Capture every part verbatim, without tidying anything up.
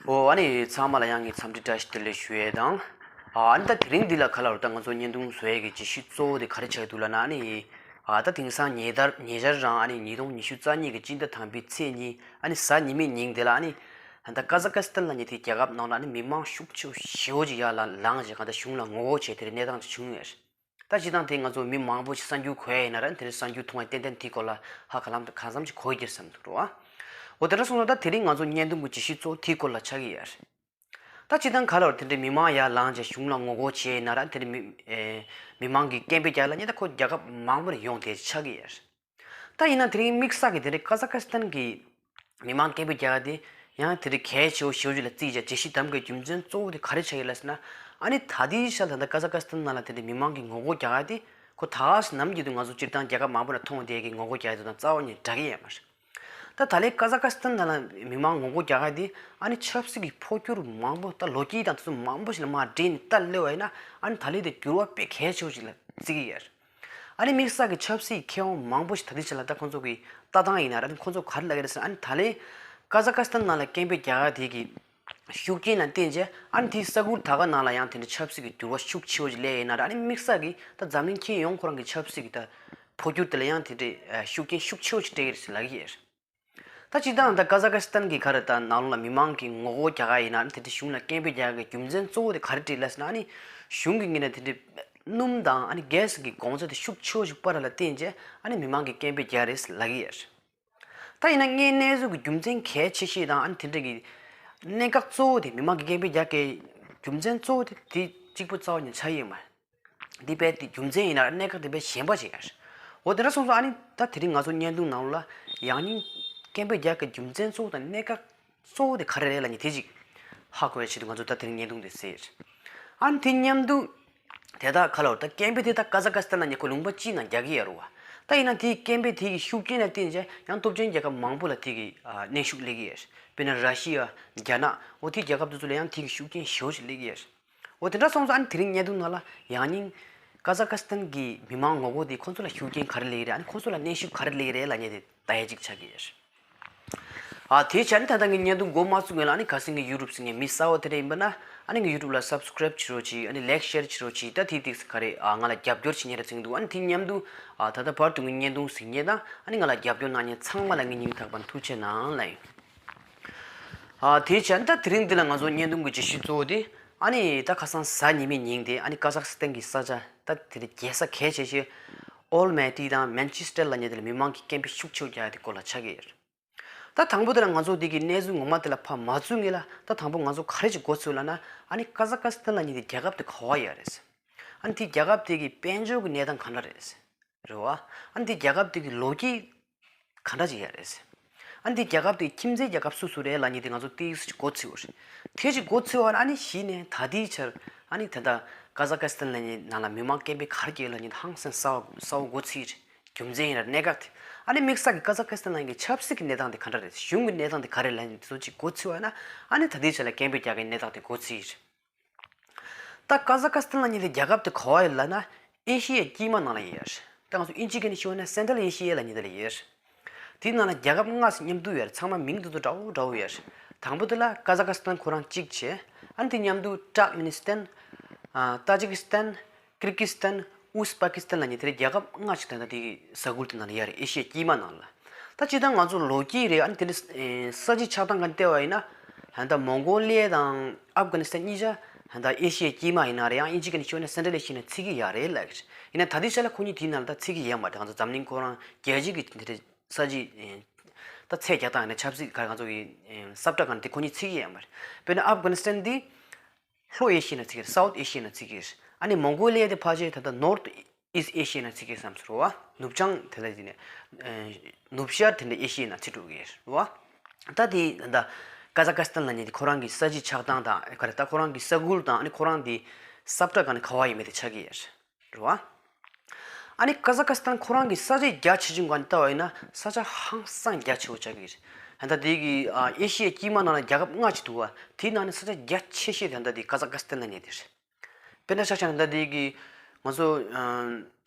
ཨོ་ཨ་ནི་ཚང་མ་ལ་ཡང་ངས་འཚམས་འདྲི་བཀྲ་ཤིས་བདེ་ལེགས་ཞུ་ཡས་དང་། ཨ་ནི་ད་དེ་རིང་འདི་ལ་ག་ལ་རུ་ད་ང་ཚོ་བརྙན་ཐུང་བཟོ་ཡས་ཀྱི་བརྗོད་གཞི་གཙོ་བོ་དེ་ག་རེ་ཆགས་འདུག་ལབ་ན། ཨ་ནི་ཨ་ད་དེང་སང་ཉེ་ཆར་ཉེ་ཆར་རང་ཨ་ནི་ཉིས་སྟོང་ཉི་ཤུ་རྩ་གཉིས་ཀྱི་སྤྱི་ཟླ་དང་པོའི་ཚེས་གཉིས་ཨ་ནི་གཟའ་ཉི་མའི་ཉིན་དེ་ལ་ཨ་ནི་ད་ཀ་ཛ་ཀ་སི་ཐན་ལབ་མཁན་དེ་རྒྱལ་ཁབ་ནང་ལ་ཨ་ནི་མི་མང་ཤུགས་ཆེ་ཞེ་པོ་ཅིག་ཡར་ལངས་ལངས་བྱས་གང་ལྟར་གཞུང་ལ་ངོ་རྒོལ་བྱས་དེ་རིང་གནས་སྟངས་ཅིག་བྱུང་ཡོད། ད་སྤྱིར་བཏང་དེ་ང་ཚོ་མི་མང་པོ་ཞིག་གསར་འགྱུར་གོ་ཡ་ཡིན་ན་ར་དེ་རིང་གསར་འགྱུར་མཐོང་བ་ཏན་ཏན་དེའི་སྐོར་ལ་ཧ་ག་ལམ་གང་འཚམ་ཞིག་གོ་ཡི་འདུག་བསམ་འདུག་རོ། འོ་དེ་འདྲ་སོང་ཙང་ད་དེ་རིང་ང་ཚོ་བརྙན་ཐུང་གི་བརྗོད་གཞི་གཙོ་བོ་དེའི་སྐོར་ལ་ཆགས་ཀྱི་ཡོད་རེད། ད་སྤྱིར་བཏང་ག་ལ་ར་དེ་འདྲའི་མི་མང་ཡར་ལངས་བྱས་གཞུང་ལ་ངོ་རྒོལ་བྱས་ཡིན་ན་ར་དེ་འདྲའི་མི་ཨེ་མི་མང་གིས་སྐད་འབོད་རྒྱག་ལབ་མཁན་ད་ཁོ་རྒྱལ་ཁབ་མང་པོ་ནས་ཡོང་བསྡད་ཆགས་ཀྱི་ཡོད་རེད། ད་ཡིན་ན་དེ་རིང་དམིགས་བསལ་གྱི་དེ་འདྲའི་ཀ་ཛ་ཀ་སི་ཐན་གྱི་མི་མང་སྐད་འབོད་རྒྱག་ཡ་དེ་ཡང་དེ་འདྲའི་གལ་ཆེ་བོ་ཞེ་པོ་ཅིག་ལ་བརྩིས་བྱས་བརྗོད་གཞི་བདམས་དགོས་རྒྱུ་མཚན་གཙོ་བོ་དེ་ག་རེ་ཆགས་ཡོད་ལབ་ཟེར་ན། ཨ་ནི་ད་ལྟའི་ཆར་ད་ལྟ་ཀ་ཛ་ཀ་སི་ཐན་ནང་ལ་དེ་འདྲའི་མི་མང་གིས་ངོ་རྒོལ་རྒྱག་ཡ་དེ་ཁོ་ད་ག་ནམ་རྒྱུན་དུ་ང་ཚོ་སྤྱིར་བཏང་རྒྱལ་ཁབ་མང་པོ་ནས་མཐོང་བསྡད་ཀྱི་ངོ་རྒོལ་རྒྱག་ཡ་དེ་དང་རྩ་བ་ནས་འདྲ་གི་ཡོད་མ་རེད། ད་ད་ལྟའི་ཀ་ཛ་ཀ་སི་ཐན་ནང་ལ་མི་མང་ངོ་རྒོལ་རྒྱག་ཡ་དེ་ཨ་ནི་ཆབ་སྲིད་ཀྱི་འཕོ་འགྱུར་མང་པོ་ད་ལོ་རྒྱུས་དང་དེ་ཚོ་མང་པོ་ཞིག་ལ་མར་འདྲེས་ནས་ལྟ་སླེབས་པ་ཡིན་ན་ཨ་ནི་ད་ལོའི་དེ་འགྱུར་བ་དཔེ་གལ་ཆེ་བོ་ཞིག་ལ་བརྩི་གི་ཡོད་རེད། ཨ་ནི་དམིགས་བསལ་གྱི་ཆབ་སྲིད་མཁས་དབང་མང་པོ་ཞིག་ད་ལྟའི་ཆ་ལ་ད་ཁོང་ཚོ་གི་ལྟ་སྟངས་ཡིན་ན་ར་ཨ་ནི་ཁོང་ཚོ་ག་རེ་ལབ་ཀྱི་རེད་ཟེར་ན། ཨ་ནི་ད་ལོའི་ཀ་ཛ་ཀ་སི་ཐན་ནང་ལ་སྐད་འབོད་རྒྱག་ཡ་དེ་གི་ཤུགས་རྐྱེན་ལ་བརྟེན་བྱས་ཨ་ནི་དེའི་ས་ཁུལ་ད་ག་ནང་ལ་ཡང་དེ་འདྲའི་ཆབ་སྲིད་ཀྱི་འགྱུར་བ་ཤུགས་ཆེ་བོ་ཞིག་སླེབས་ཡིན་ན་ར་ཨ་ནི་དམིགས་བསལ་གྱི་ད་འཛམ་གླིང་ཁྱོན་ཡོངས་ཁོ་རང་གི་ཆབ་སྲིད་ཀྱི་ད་འཕོ་འགྱུར་དེ་ལ་ཡང་དེ་འདྲའི་ཤུགས་རྐྱེན་ཤུགས་ཆེ་བོ་ཞིག་སྤྲད་ཀྱི་རེད་ཟེར་ལབ་ཀྱི་ཡོད་རེད། ད་སྤྱིར་བཏང་ད་ཀ་ཛ་ཀ་སི་ཐན་གྱི་ག་རེ་ད་ནང་ལོགས་ལ་མི་མང་གིས་ངོ་རྒོལ་རྒྱག་ག་ཡིན་ན་ཨ་ནི་དེ་འདྲའི་གཞུང་ལ་སྐད་འབོད་རྒྱག་གི་རྒྱུ་མཚན་གཙོ་བོ་དེ་ག་རེ་རེད་ལབ་ཟེར་ན། ཨ་ནི་གཞུང་གི་ངོས་ནས་དེ་འདྲའི་སྣུམ་དང་ཨ་ནི་གྷེ་སི་གི་གོང་ཚད་དེ་ཤུགས་ཆེ་བོ་ཞིག་སྤར་བ་ལ་བརྟེན་བྱས་ཨ་ནི་མི་མང་གིས་སྐད་འབོད་རྒྱག་རེད་ལབ་ཀྱི་ཡོད་རེད། ད་ཡིན་ན་དངོས་གནས་ཚུལ་གྱི་རྒྱུ་མཚན་གལ་ཆེ་ཤོས་དང་ཨ་ནི་དེ་འདྲ་གི་གནད་འགག་གཙོ་བོ་དེ་མི་མང་གིས་སྐད་འབོད་རྒྱག་གི་རྒྱུ་མཚན་གཙོ་བོ་དེ་དེ་གཅིག་པུ་རྩ་བ་ནས་ཆགས་ཡོད་མ་རེད། འདི་དཔེ་དེ་རྒྱུ་མཚན་ཡིན་ན་གནད་འགག་དེ་དཔེ་གཞན་པ་ཞིག་ཡིན། འོ་དེ་འདྲ་སོང་ཙང་ཨ་ནི་ད་དེ་རིང་ང་ཚོ་བརྙན་ཐུང་ནང་ལ་ཡང་སྙིང་སྐད་འབོད་རྒྱག་གི་རྒྱུ་མཚན་གཙོ་བོ་དང་གནད་འགག་གཙོ་བོ་དེ་ག་རེ་རེད་ལབ་མཁན་དེ་ཅིག་ཧ་གོ་བའི་ཆེད་དུ་ང་ཚོ་ད་དེ་རིང་བརྙན་ཐུང་དེ་བཟོས་ཡོད། ཨ་ནི་དེ་མཉམ་དུ་དེ་དག་ག་ལ་བར་ད་སྐད་འབོད་དེ་ད་ཀ་ཛ་ཀ་སི་ཐན་ལབ་མཁན་ཁོ་ལུང་པ་གཅིག་ནང་རྒྱག་གི་ཡོད་རེད་བ། ད་ཡིན་ན་དེའི་སྐད་འབོད་དེ་གི་ཤུགས་རྐྱེན་ལ་བརྟེན་བྱས་ཡང་སྟོབས་ཆེན་རྒྱལ་ཁབ་མང་པོ་ལ་དེ་གི་ཨ་གནོན་ཤུགས་སླེབས་ཀྱི་ཡོད། དཔེར་ན་ར་ཤི་ཡ། རྒྱ་ནག་འོ་དེའི་རྒྱལ་ཁབ་དེ་ཚོ་ལ་ཡང་དེ་གི་ཤུགས་རྐྱེན་ཞེ་པོ་ཞིག་སླེབས་ཀྱི་ཡོད། འོ་དེ་འདྲ་སོང་ཙང་ཨ་ནི་དེ་རིང་བརྙན་ཐུང་ནང་ལ་ཡང་སྙིང་ཀ་ཛ་ཀ་སི་ཐན་གྱི་མི་མང་ངོ་རྒོལ་དེ་ཁོང་ཚོ་ལ་ཤུགས་རྐྱེན་ག་རེ་སླེབས་ཀྱི་རེད། ཨ་ནི་ཁོང་ཚོ་ལ་གནོན་ཤུགས་ག་རེ་སླེབས་ཀྱི་རེད་ལབ་མཁན་དེ་ལྟ་ཡ་ཅིག་ཆགས་ཀྱི་ཡོད། ཨ་དེའི་ཆ་ནས་ད་ལྟ་ངས་བརྙན་ཐུང་འགོ་མ་བཙུགས་སྔོན་ལ་ཨ་ནི་ཁ་སང་གི་ཡུ་ཊུབ་ཟེར་མཁན་མི་གསར་པ་དེ་འདྲ་ཡིན་པ་ན་ཨ་ནི་ངའི་ཡུ་ཊུབ་ལ་སབ་སི་ཀེ་རེབ་བྱེད་རོགས་གྱིས། ཨ་ནི་ལའིག་ཤེར་བྱེད་རོགས་གྱིས། ད་དེ་ཏིག་ཙམ་ག་རེ་ཨ་ང་ལ་རྒྱབ་སྐྱོར་བྱེད་མཁན་རེད་ཚིག་འདུག་ཨ་ནི་དེ་མཉམ་དུ་ཨ་ད་ལྟ་བར་དུ་ངའི་བརྙན་ཐུང་གཟིགས་མཁན་དང་ཨ་ནི་ང་ལ་རྒྱབ་སྐྱོར་གནང་མཁན་ཚང་མ་ལ་ངའི་སྙིང་ཐག་པ་ནས་ཐུགས་རྗེ་གནང་ལབ་ཡིན། ཨ་དེའི་ཆ་ནས་ད་དེ་རིང་འདི་ལ་ང་ཚོ་བརྙན་ཐུང་གི་བརྗོད་གཞི་གཙོ་བོ་དེ་ཨ་ནི་ད་ཁ་སང་གཟའ་ཉི་མའི་ཉིན་དེ་ཨ་ནི་ཀ་ཛ་ཁི་སི་ཐན་གྱི་ས་ཆ་ད་དེ་རྒྱལ་ས་གལ་ཆེ་ཤོས་ཨོལ་མེ་ཏི་དང་མན་ཆེ་སི་ཊར་ལབ་མཁན་དེ་ལ་མི་མང་གིས་སྐད་འབོད་ཤུགས་ཆེ་བོ་རྒྱག་ཡ་དེ་སྐོར་ལ་ཆགས་ཀྱི་ཡོད། ད་དང་པོ་དེ་ལ་ང་ཚོ་འདི་གི་གནས་ཚུལ་ངོ་མ་དེ་ལ་ཕར་མ་བཙུགས་སྔོན་ལ་ད་དང་པོ་ང་ཚོ་ག་རེ་ཅིག་མགོ་ཚོས་ལབ་ན། ཨ་ནི་ཀ་ཛ་ཀ་སི་ཐན་ལབ་མཁན་དེ་རྒྱལ་ཁབ་དེ་ག་པར་ཡོད་རེད། ཨ་ནི་དེ་རྒྱལ་ཁབ་དེ་གི་དཔལ་འབྱོར་གྱི་གནས་སྟངས་ག་འདྲ་རེད། རེད་བ། ཨ་ནི་དེ་རྒྱལ་ཁབ་དེ་གི་ལོ་རྒྱུས་ག་འདྲ་ཅིག་ཡོད་རེད། ཨ་ནི་དེ་རྒྱལ་ཁབ་དེ་ཁྱིམ་མཚེས་རྒྱལ་ཁབ་སུ་སུ་རེད་ལབ་མཁན་དེ་ང་ཚོ་ཏོག་ཙམ་ཅིག་མགོ་ཚོས་པ་རེད། དེ་ཅིག་མགོ་ཚོས་པ་ན་ཨ་ནི་གཞི་ནས་ད་ལྟའི་ཆར་ཨ་ནི་ད་ལྟ་ཀ་ཛ་ཀ་སི་ཐན་ལབ་མཁན་ནང་ལ་མི་མང་སྐད་འབོད་ག་རེ་རྒྱག་ལབ་མཁན་དེ་ཧང་སང་གསལ་པོ་གསལ་པོ་མགོ་ཚོས་རེད། རྒྱུ་མཚན་ཡིན་ན་གནད་འགག་དེ། ཨ་ནི་དམིགས་བསལ་གྱི་ཀ་ཛ་ཀ་སི་ཐན་ནང་གི་ཆབ་སྲིད་ཀྱི་གནས་སྟངས་དེ་ག་འདྲ་རེད། གཞུང་གི་གནས་སྟངས་དེ་ག་རེ་ལབ་ནས་དེ་ཚོ་ཅིག་མགོ་ཚོས་པ་ན་ཨ་ནི་ད་ལྟའི་ཆ་ལ་སྐད་འབོད་རྒྱག་མཁན་གནས་སྟངས་དེ་མགོ་ཚོས་ཡོད། ད་ཀ་ཛ་ཀ་སི་ཐན་ལབ་མཁན་དེ་རྒྱལ་ཁབ་དེ་ག་པར་ཡོད་ལབ་ན་ཨེ་ཤི་ཡའི་དཀྱིལ་མ་ནང་ལ་ཡོད། ད་ང་ཚོ་དབྱིན་ཇིའི་སྐད་ནས་ཞུས་པ་ན་སེན་ཊ་རལ་ཨེ་ཤི་ཡ་ལབ་མཁན་དེ་ལ་ཡོད། དེའི་ནང་ལ་རྒྱལ་ཁབ་ལྔ་ཞིག་མཉམ་དུ་ཡོད། ཚང་མ་མིང་དེ་ཚོ་འདྲ་པོ་འདྲ་པོ་ཡོད། དང་པོ་དེ་ལ་ཀ་ཛ་ཀ་སི་ཐན་ཁོ་རང་གཅིག་བྱས། ཨ་ནི་དེ་མཉམ་དུ་ཏུར་ཀ་མེ་ནི་སི་ཐན། ཨ་ཏཱ་ཇི་ཀི་སི་ཐན། ཀིར་ཀི་སི་ཐན། ཨུ་ཛི་པ་ཀི་སི་ཐན་ལབ་མཁན་དེ་རྒྱལ་ཁབ་ལྔ་ཞིག་ད་ལྟ་དེ་གི་ས་ཁུལ་དེ་ནང་ལ་ཡོད་རེད། ཨེ་ཤི་ཡའི་དཀྱིལ་མ་ནང་ལ། ད་སྤྱིར་བཏང་ང་ཚོ་ལོ་རྒྱུས་རེད། ཨ་ནི་དེ་འདྲ་ས་གཞི་ཆགས་སྟངས་སྒང་བལྟས་པ་ཡིན་ན། ད་ལྟ་མོང་གོ་ལི་ཡ་དང་ཨབ་གྷ་ནི་སི་ཐན་གཉིས་ཆ་ད་ལྟ་ཨེ་ཤི་ཡའི་དཀྱིལ་མ་ཡིན་ན་རེད། ཡང་དབྱིན་ཇིའི་སྐད་ནས་ཞུས་ན་སེན་ཊ་རལ་ཨེ་ཤི་ཡ་ནང་ཚུད་ཀྱི་ཡོད་རེད་ལབ་ཀྱི་རེད། ཡིན་ན་ད་ལྟའི་ཆ་ལ་ཁོ་གཉིས་དེའི་ནང་ལ་ད་ཚུད་ཀྱི་ཡོད་མ་རེད། ང་ཚོ་འཛམ་གླིང་ཁོ་རང་རྒྱལ་སྤྱི་གི་དེ་འདྲའི་ས་གཞི་ད་ཚད་རྒྱག་སྟངས་ཡིན་ན་ཆབ་སྲིད་ག་རེ་ང་ཚོ་གི་ས་བཀྲ་སྒང་དེ་ཁོ་གཉིས་ཚུད་ཀྱི་ཡོད་མ་རེད། དཔེར་ན་ཨབ་གྷ་ནི་སི་ཐན་འདི་ལྷོ་ཨེ་ཤི་ཡ་ནང་ཚུད་ཀྱི་རེད། སའུཐ་ཨེ་ཤི་ཡ་ནང་ཚུད་ཀྱི་རེད། ཨ་ནི་མོང་གོ་ལི་ཡ་དེ་ཕལ་ཆེར་ད་ལྟ་ནོར་ཐི་ཨིསྟ་ཨེ་ཤི་ཡ་ནང་ཚུད་ཀྱི་བསམ་ཚུལ་རེད་བ། ནུབ་བྱང་དེ་ལ་ཡིན་ནས་ནུབ་ཤར་དེ་འདྲ་ཨེ་ཤི་ཡ་ནང་ཚུད་འགྲོ་གི་རེད་བ། ད་དེ་ད་ཀ་ཛ་ཀ་སི་ཐན་ལབ་མཁན་དེ་ཁོ་རང་གི་ས་གཞི་ཆགས་སྟངས་དང་ག་རེ་ད་ཁོ་རང་གི་ས་ཁུལ་དང་ཨ་ནི་ཁོ་རང་དེ་ས་བཀྲ་སྒང་ནས་ག་པར་ཡོད་མེད་དེ་ཆགས་ཀྱི་ཡོད་རེད་བ། ཨ་ནི་ཀ་ཛ་ཀ་སི་ཐན་ཁོ་རང་གི་ས་ཆའི་རྒྱ་ཆེ་ཆུང་སྒང་ནས་བལྟ་བ་ཡིན་ན་ས་ཆ་ཧང་སང་རྒྱ་ཆེ་བོ་ཆགས་ཀྱི་རེད། ད་ལྟ་དེ་གི་ཨ་ཨེ་ཤི་ཡའི་དཀྱིལ་མ་ནང་ལ་རྒྱལ་ཁབ་ལྔ་ཅིག་འདུག་བ། དེའི་ནང་ནས་ས་ཆ་རྒྱ་ཆེ་ཤོས་དེ་ད་ལྟ་དེ་ཀ་ཛ་ཀ་སི་ཐན་ལབ་མཁན་དེ་རེད། དཔེར་ན་ཆ་བཞག་ན་ད་ལྟ་དེ་གི་ང་ཚོ་ཨ་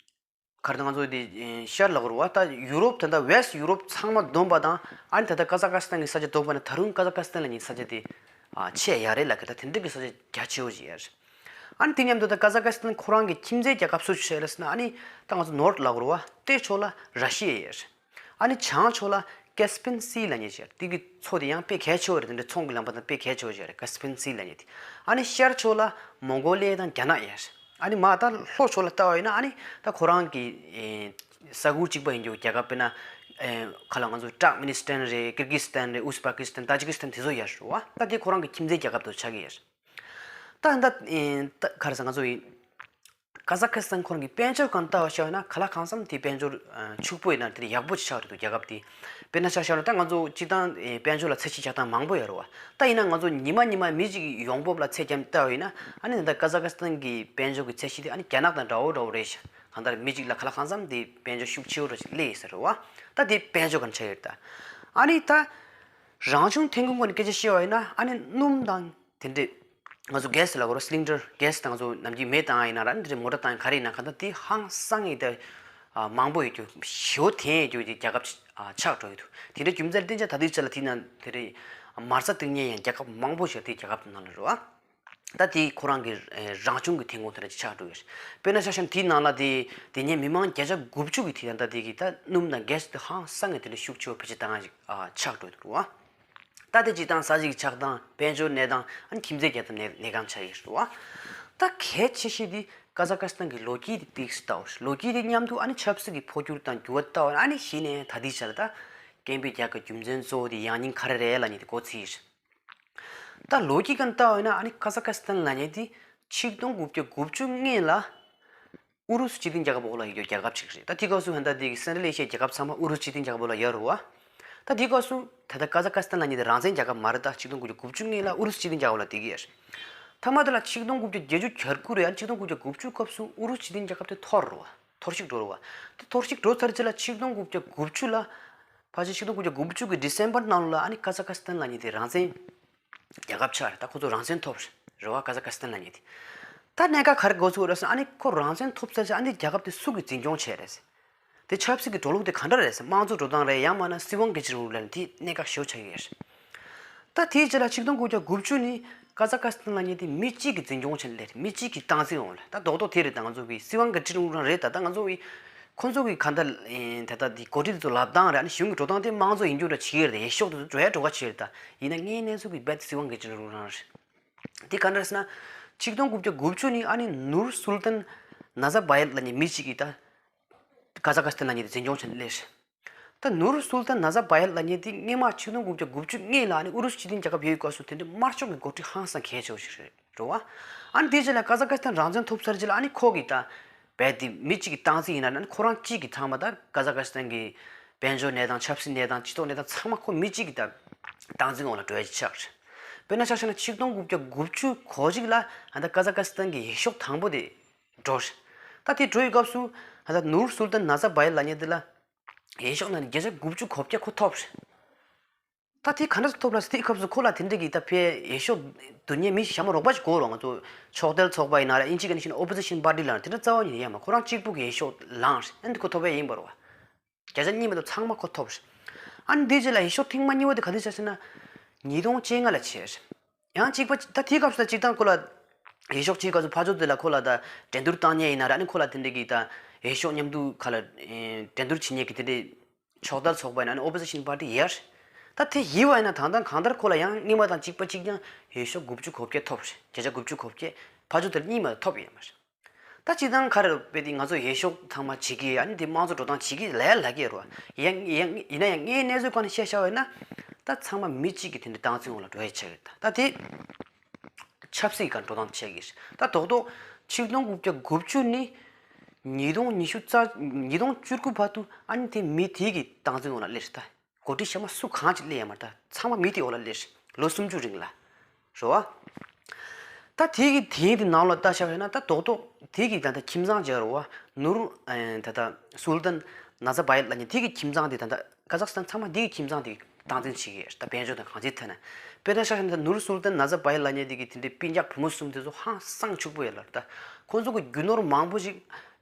ག་རེ་ད་ང་ཚོ་དེ་ཤར་ལ་གོ་རུ་བ་ད་ཡུ་རོབ་ད་ལྟ་ཝེ་སི་ཊི་ཡུ་རོབ་ཚང་མ་བསྡོམས་པ་དང་ཨ་ནི་ད་ལྟ་ཀ་ཛ་ཀ་སི་ཐན་གྱི་ས་ཆ་བསྡོམས་པ་ན་ད་རུང་ཀ་ཛ་ཀ་སི་ཐན་ལབ་མཁན་ས་ཆ་དེ་ ཨ་ཆེས་ཡག་རེད་ལབ་ཀྱི། ད་དེ་འདྲ་གི་ས་ཆ་རྒྱ་ཆེ་བོ་ཞིག་ཡོད་རེད། ཨ་ནི་དེ་མཉམ་དུ་ད་ཀ་ཛ་ཀི་སི་ཐན་ཁོ་རང་གི་ཁྱིམ་མཚེས་རྒྱལ་ཁབ་སུ་ཞིག་རེད་ཟེར་ན། ཨ་ནི་ད་ང་ཚོ་ནོར་ལབ་དགོས་རེད་བ། དེའི་ཕྱོགས་ལ་ར་ཤི་ཡ་ཡོད་རེད། ཨ་ནི་བྱང་ཕྱོགས་ལ་ཀེ་སི་པི་ཡན་སི་ལབ་མཁན་ཞིག་ཡོད་རེད། དེ་གི་མཚོ་དེ་ཡང་དཔེ་གལ་ཆེ་བོ་རེད། དེ་འདྲ་ཚོང་གི་ལམ་པ་དང་དཔེ་གལ་ཆེ་བོ་ཞིག་རེད། ཀེ་སི་པི་ཡན་སི་ལབ་མཁན་དེ། ཨ་ནི་ཤར་ཕྱོགས་ལ་མོང་གོ་ལི་ཡ་དང་རྒྱ་ནག་ཡོད་རེད། ཨ་ནི་མར་ད་ལྷོ་ཕྱོགས་ལ་ལྟ་བ་ཡིན་ན། ཨ་ནི་ད་ཁོ་རང་གི་ཨེ་ས་ཁུལ་གཅིག་པ་ཡིན་རྒྱུ་རྒྱལ་ཁབ། དཔེར་ན་ཨེ་ག་ལ་ང་ཚོ་ཏུར་ཀ་མི་ནི་སི་ཐན་རེད། ཀིར་གི་སི་ཐན་རེད། ཨུ་ཛི་བེ་ཀི་སི་ཐན། ཏ་ཇི་ཀི་སི་ཐན། དེ་ཚོ་ཡོད་རེད་བ། ད་དེ་ཁོ་རང་གི་ཁྱིམ་མཚེས་རྒྱལ་ཁབ་ཏུ་ཆགས་ཀྱི་ཡོད་རེད། ད་ད་ཨེ་ད་ག་རེ་ཟེར། ང་ཚོ་ཡི་ཀ་ཛ་ཀི་སི་ཐན་ཁོ་རང་གི་དཔལ་འབྱོར་སྒང་ལྟ་བ་ཤེས་ན། ག་ལ་གང་འཚམ་དེ་དཔལ་འབྱོར་ཕྱུག་པོ་ཡིན་ན་དེ་ཡག་པོ་ཅིག་ཆགས་རེད་འདུག་རྒྱལ་ཁབ་དེ། དཔེར་ན་ཆ་བཞག་ན་ད་ང་ཚོ་སྤྱིར་བཏང་ཨེ་དཔལ་འབྱོར་ལ་ཚད་གཞི་རྒྱག་སྟངས་མང་པོ་ཡོད་རེད་བ། ད་ཡིན་ན་ང་ཚོ་ཉི་མ་ཉི་མ་མི་གཅིག་གི་ཡོང་འབབ་ལ་ཚད་བརྒྱབ་ལྟ་བ་ཡིན་ན། ཨ་ནི་ད་ཀ་ཛ་ཀི་སི་ཐན་གི་དཔལ་འབྱོར་གི་ཚད་གཞི་དེ་ཨ་ནི་རྒྱ་ནག་དང་འདྲ་བོ་འདྲ་བོ་རེད་ཤག་གང་ལྟར་མི་གཅིག་ལ་ག་ལ་གང་འཚམ་དེ་དཔལ་འབྱོར་ཤུགས་ཆེ་བོ་འདྲ་ཞིག་སླེབས་ཡོད་ས་རེད་བ། ད་དེ་དཔལ་འབྱོར་སྒང་ཆགས་ཡོད་རེད། ད་ཨ་ནི་ད་རང་བྱུང་ཐོན་ཁུངས་སྒང་ནས་སྐད་ཆ་བཤད་པ་ཡིན་ན། ཨ་ནི་སྣུམ་དང་དེ་འདྲས། ང་ཚོ་གེ་སི་ལབ་དགོས་རེད། སི་ལིན་ཌར། གེ་སི་དང་ང་ཚོ་ནམ་རྒྱུན་མེ་བཏང་ཡ་ཡིན་ན་ར། འདི་འདྲའི་མོ་ཊ་བཏང་ཡ་ག་རེ་ཡིན་ན། གང་ལྟར་དེ་ཧང་སང་ཡི་ད་མང་པོ་ཡོད་རྒྱུ། ཞེ་པོ་ཐོན་ཡོད་རྒྱུ་དེ་རྒྱལ་ཁབ་ཆགས་འགྲོ་ཡི་འདུག་དེ་འདྲའི་རྒྱུ་མཚན་ལ་བརྟེན་བྱས་ད་ལྟའི་ཆ་ལ་དེ་ན་དེ་འདྲའི་མ་རྩ་བཏིང་མཁན་ཡང་རྒྱལ་ཁབ་མང་པོ་ཞིག་དེ་རྒྱལ་ཁབ་ནང་ལ་རེད་བ། ད་དེ་ཁོ་རང་གི་རང་བྱུང་གི་ཐོན་ཁུངས་དེ་འདྲ་ཅིག་ཆགས་འགྲོ་ཡི་རེད། དཔེར་ན་ཆ་བཞག་ན་དེའི་ནང་ལ་དེ་དེ་ཉིད་མི་མང་བརྒྱ་ཆ་དགུ་བཅུ་གི་དེ་ད་ལྟ་དེ་གི་ད་སྣུམ་དང་གེ་སི་དེ་ཧང་སང་གི་དེ་འདྲ་ཤུགས་ཆེ་བོ་བེད་སྤྱོད་བཏང་ཡ་ཅིག་ཆགས་འགྲོ་ཡི་འདུག་རེད་བ། ད་དེ་སྤྱིར་བཏང་ས་གཞི་གི་ཆགས་སྟངས། དཔལ་འབྱོར་གནས་སྟངས། ཨ་ནི་ཁྱིམ་མཚེས་རྒྱལ་ཁབ་གནས་གནས་སྟངས་ཆགས་ཡོད་རེད་བ། ད་གལ་ཆེ་ཤོས་དེ་ཀ་ཛ་ཀི་སི་ཐན་གྱི་ལོ་རྒྱུས་དེ་ཏོག་ཙམ་ལྟ་བ། ལོ་རྒྱུས་དེ་མཉམ་དུ་ཨ་ནི་ཆབ་སྲིད་ཀྱི་འཕོ་འགྱུར་དང་འགྱུར་བ་ལྟ་བ། ཨ་ནི་གཞི་ནས་ད་ལྟའི་ཆར་ད་སྐད་འབོད་རྒྱག་གི་རྒྱུ་མཚན་གཙོ་བོ་དེ་ཡང་སྙིང་ག་རེ་རེད་ལབ་མཁན་དེ་འགོ་ཚུགས་ཡོད་རེད། ད་ལོ་རྒྱུས་སྒང་ལྟ་བ་ཡིན་ན། ཨ་ནི་ཀ་ཛ་ཀི་སི་ཐན་ལབ་མཁན་དེ་ཆིག་སྟོང་དགུ་བརྒྱ་དགུ་བཅུ་སྔོན་ལ་ཨུ་རུ་སུ་སྤྱི་མཐུན་རྒྱལ་ཁབ་འོག་ལ་ཡོད་རྒྱུ་རྒྱལ་ཁབ་ཅིག་རེད། ད་དེའི་སྐབས་སུ་ད་ལྟ་དེ་གི་སེན་ཊ་རལ་ཨེ་ཤི་ཡའི་རྒྱལ་ཁབ་ཚང་མ་ཨུ་རུ་སུ་སྤྱི་མཐུན་རྒྱལ་ཁབ་འོག་ལ་ཡོད་རེད་བ། ད་དེའི་སྐབས་སུ་ད་ལྟ་ཀ་ཛ་ཀི་སི་ཐན་ལབ་མཁན་དེ་རང་བཙན་རྒྱལ་ཁབ་མ་རེད། ད་ཆིག་སྟོང་དགུ་བརྒྱ་དགུ་བཅུ་སྔོན་ལ་ཨུ་རུ་སུ་སྤྱི་མཐུན་རྒྱལ་ཁབ་ལ་བསྡད་ཀྱི་ཡོད་རེད། མཐའ་མ་དེ་ལ་ཆིག་སྟོང་དགུ་བརྒྱ་བརྒྱད་ཅུ་གྱ་དགུ་རེད། ཡང་ཆིག་སྟོང་དགུ་བརྒྱ་དགུ་བཅུ་སྐབས་སུ་ཨུ་རུ་སུ་སྤྱི་མཐུན་རྒྱལ་ཁབ་དེ་འཐོར་རེད་བ། འཐོར་ཞིག་འགྲོ་རེད་བ། དེ་འཐོར་ཞིག་འགྲོ་ཚར་རྗེས་ལ་ཆིག་སྟོང་དགུ་བརྒྱ་དགུ་བཅུ་ལ། ཕལ་ཆེར་ཆིག་སྟོང་དགུ་བརྒྱ་དགུ་བཅུ་གི་ཌི་སེམ་བར་ནང་ལ་ཨ་ནི་ཀ་ཛ་ཀི་སི་ཐན་ལབ་མཁན་དེ་རང་བཙན་རྒྱལ་ཁབ་ཆགས་རེད། ད་ཁོ་ཚོ་རང་བཙན་ཐོབ་རེད་བ། ཀ་ཛ་ཀི་སི་ཐན་ལབ་མཁན་དེ། ད་གནད་འགག་ག་རེ་འགོ་ཚུགས་རེད་ཟེར་ན། ཨ་ནི་ཁོ་རང་བཙན་ཐོབ་ཚར་རྗེས་ཨ་ནི་རྒྱལ་ཁབ་དེ་སུ་གིས་འཛིན་སྐྱོང་བྱས་རེད། དེ་ཆབ་སྲིད་ཀྱི་འགྲོ་ལུགས་དེ་ག་འདྲ་རེད་ཟེར། དམངས་གཙོ་འགྲོ་སྟངས་རེད། ཡང་མིན་ན་སྲིད་དབང་སྒེར་གཅེས་རིང་ལུགས་རེད། དེ་གནད་འགག་ཞེ་པོ་ཆགས་ཀྱི་ཡོད་རེད། ད་དེའི་རྗེས་ལ་ཆིག་སྟོང་དགུ་བརྒྱ་དགུ་བཅུ་ནས་ཀ་ཛ་ཀི་སི་ཐན་ལབ་མཁན་དེ་མི་གཅིག་གིས་འཛིན་སྐྱོང་བྱས་ནས་སླེབས། མི་གཅིག་གིས་སྟངས་འཛིན་འོང་ལ། ད་རྡོག་རྡོག་དེ་རེད། ད་ང་ཚོ་གི་སྲིད་དབང་སྒེར་གཅེས་རིང་ལུགས་རང་རེད། ད་ད་ང་ཚོ་གི་ཁོ་ཚོ་གི་ག་འདྲ་ད་ལྟ་དེ་འགོ་ཁྲིད་དེ་ཚོ་ལབ་སྟངས་རེད། ཨ་ནི་གཞུང་གི་འགྲོ་སྟངས་དེ་དམངས་གཙོ་ཡིན་རྒྱུ་འདྲ་བྱེད་ཀྱི་རེད། འོས་ཤོག་དེ་ཚོ་འགྲོ་ཡ་འགྲོ་ག་བྱེད་རེད། ད་ཡིན་ན་དངོས་གནས་ཚུལ་གྱི་རྦད་དེ་སྲིད་དབང་སྒེར་གཅེས་རིང་ལུགས་རང་རེད། དེ་ག་འདྲ་ཟེར་ན། ཆིག་སྟོང་དགུ་བརྒྱ་དགུ་བཅུ་ནས་ཨ་ནི་ནུར་སུལ་ཏན་ན་ཛར་བ་ཡེབ་ལབ་མཁན་མི་གཅིག་གིས་ད་ཀ་ཛ་ཀི་སི་ཐན་ལབ་མཁན་དེ་འཛིན་སྐྱོང་བྱས་ནས་སླེབས། ད་ནུར་སུལ་ཏན་ན་ཛར་བ་ཡེབ་ལབ་མཁན་དེ་སྔོན་མ་ཆིག་སྟོང་དགུ་བརྒྱ་དགུ་བཅུ་སྔོན་ལ་ཨ་ནི་ཨུ་རུ་སུ་སྤྱི་མཐུན་རྒྱལ་ཁབ་ཡོད་སྐབས་སུ་དེ་འདྲའི་དམར་ཕྱོགས་ཀྱི་འགོ་ཁྲིད་ཧང་སང་གལ་ཆེ་བོ་ཞིག་རེད་རེད་བ། ཨ་ནི་དེའི་རྗེས་ལ་ཀ་ཛ་ཀི་སི་ཐན་རང་བཙན་ཐོབ་ཚར་རྗེས་ལ་ཨ་ནི་ཁོ་གིས་ད་རྦད་དེ་མི་གཅིག་གིས་སྟངས་འཛིན་ཡིན་ན། ཨ་ནི་ཁོ་རང་གཅིག་གིས་ཚང་མ་ད་ཀ་ཛ་ཀི་སི་ཐན་གྱི་དཔལ་འབྱོར་གནས་སྟངས། ཆབ་སྲིད་གནས་སྟངས། སྤྱི་ཚོགས་གནས་སྟངས་ཚང་མ་ཁོ་མི་གཅིག་གིས་ད་སྟངས་འཛིན་འོག་ལ་འགྲོ་ཡ་ཅིག་ཆགས་རེད། དཔེར་ན་ཆ་བཞག་ན་ཆིག་སྟོང་དགུ་བརྒྱ་དགུ་བཅུ་གོ་གཅིག་ལ་ཨ་ད་ཀ་ཛ་ཀི་སི་ཐན་གྱི་འོས་ཤོག་དང་པོ་དེ་འགྲོ་རེད། ད་དེ་འགྲོ་ཡི་སྐབས་སུ་ཨ་ད་ནུར་སུལ་ཏན་ན་ཛར་བ་ཡེབ་ལབ་མཁན་དེ་ལ་འོས་ཤོག་ནང་ནས་བརྒྱ་ཆ་དགུ་བཅུ་གོ་བརྒྱད་ཁོ་ཐོབ་རེད། ད་དེ་ག་འདྲ་ཐོབ་ལ་ཟེར། དེའི་སྐབས་སུ་ཁོ་ལ་དེ་འདྲ་གི་ད་ཕའི་འོས་ཤོག་བསྡུ་མཁན་མི་ཞེ་མ་རོགས་པ་ཞིག་དགོས་རེད། ང་ཚོ་ཕྱོགས་གཏལ་ཚོགས་པ་ཡིན་ན་ར། ཨིན་ཇི་གི་ནས་བཤད་ན་ཨོ་པོ་ཟི་ཤན་པར་ཊི་ལབ་ན་དེ་འདྲ་རྩ་བ་ཉིད་ནས་ཡོད་མ་རེད། ཁོ་རང་གཅིག་པུ་གི་འོས་ཤོག་ལངས་རེད། ཨ་ནི་ཁོ་ཐོབ་པ་ཡིན་པ་རེད་བ། བརྒྱ་ཆ་གཉིས་མ་གཏོགས་ཚང་མ་ཁོ་ཐོབ་རེད། ཨ་ནི་དེའི་རྗེས་ལ་འོས་ཤོག་ཐེངས་མ་གཉིས་པ་དེ་ག་དུས་བྱས་ཟེར་ན། ཉིས་སྟོང་བཅོ་ལྔ་ལ་བྱས་རེད། ཡང་གཅིག་པ་ད་དེའི་སྐབས་སུ་ད་གཅིག་དང་ཁོ་ལ་འོས་ཤོག་གཅིག་ག་ཚོད་ཕར་ཕྱོགས་དེ་ལ་ཁོ་ལ་ད་འགྲན་བསྡུར་བཏང་མཁན་ཡིན་ན་ར། ཨ་ནི་ཁོ་ལ་དེ་འདྲ་གི་ད་འོས་ཤོག་མཉམ་དུ་ག་ལ་འགྲན་བསྡུར་བྱེད་མཁན་གི་དེ་འདྲའི་ཕྱོགས་གཏལ་ཚོགས་པ་ཡིན་ན། ཨ་ནི་ཨོ་པོ་ཟི་ཤན་པར་ཊི་ཡོད་རེད། ད་དེ་ཡིན་པ་ཡིན་ན་ད་ལྟ་གང་ལྟར་ཁོ་ལ་ཡང་སྔོན་མ་དང་གཅིག་པ་གཅིག་རྐྱང་འོས་ཤོག་དགུ་བཅུ་གོ་བརྒྱད་ཐོབ་རེད། བརྒྱ་ཆ་དགུ་བཅུ་གོ་བརྒྱད། ཕར་ཕྱོགས་དེ་ལ་གཉིས་མ་ཐོབ་ཡོད་མ་རེད། ད་སྤྱིར་བཏང་ག་རེ་རེད་པས། དེ་ང་ཚོ་འོས་ཤོག་ཚང་མ་བྱེད་ཀྱི། ཨ་ནི་དེ་དམངས་གཙོ་འགྲོ་སྟངས་བྱེད་ཀྱི་ལབ་ཡ་ལབ་ཀྱི་ཡོད་རེད་བ། ཡང་ཡང་ཡིན་ན་ཡང་དངོས་གནས་ཚུལ་སྒང་ནས་བཤད་བཞག་པ་ཡིན་ན། ད་ཚང་མ་མི་གཅིག་གི་དེ་འདྲ་སྟངས་འཛིན་འོག་ལ་འགྲོ་ཡ་ཆགས་ཀྱི་རེད། ད་དེ་ཆབ་སྲིད་སྒང་འགྲོ་སྟངས་ཆགས་ཀྱི་རེད། ད་རྡོག་རྡོག་ཆིག་སྟོང་དགུ་བརྒྱ་དགུ་བཅུ་ནས་ཉིས་སྟོང་ཉི་ཤུ་རྩ་ཉིས་སྟོང་བཅུ་དགུ་བར་དུ་ཨ་ནི་དེ་མི་དེ་གི་སྟངས་འཛིན་འོག་ལ་སླེབས་རེད། ད་འགོ་ཁྲིད་གཞན་པ་སུ་གང་ཅིག་སླེབས་ཡོད་མ་རེད། ད་ཚང་མ་མི་དེའི་འོག་ལ་སླེབས་རེད། ལོ་སུམ་ཅུ་རིང་ལ། རེད་བ། ད་དེ་གི་དེའི་དེ་ནང་ལ་ལྟ་བཞག་པ་ཡིན་ན། ད་རྡོག་རྡོག་དེ་གི་ད་ལྟ་ཁྱིམ་ཚང་ཅིག་རེད་བ། ནུར་ཨེ་ད་ལྟ་སུལ་ཏན་ན་ཛར་བ་ཡེབ་ལབ་མཁན་དེ་གི་ཁྱིམ་ཚང་དེ་ད་ལྟ་ཀ་ཛག་སི་ཐན་ཚང་མ་དེ་གི་ཁྱིམ་ཚང་དེ་སྟངས་འཛིན་བྱེད་ཀྱི་ཡོད། ད་དཔལ་འབྱོར་དང་གང་ཅིའི་ཐད་ནས། དཔེར་ན་ཆ་བཞག་ན་ད་ནུར་སུལ་ཏན་ན་ཛར་བ་ཡེབ་ལབ་མཁན་དེ་གི་དེ་འདྲའི་སྤུན་ཀྱག་བུ་མོ་གསུམ་དེ་ཚོ་ཧང་སང་ཕྱུག་པོ་ཡོད་ལ། ད་ཁོང་ཚོ་གི་རྒྱུ་ནོར་མང་པོ་ཞིག་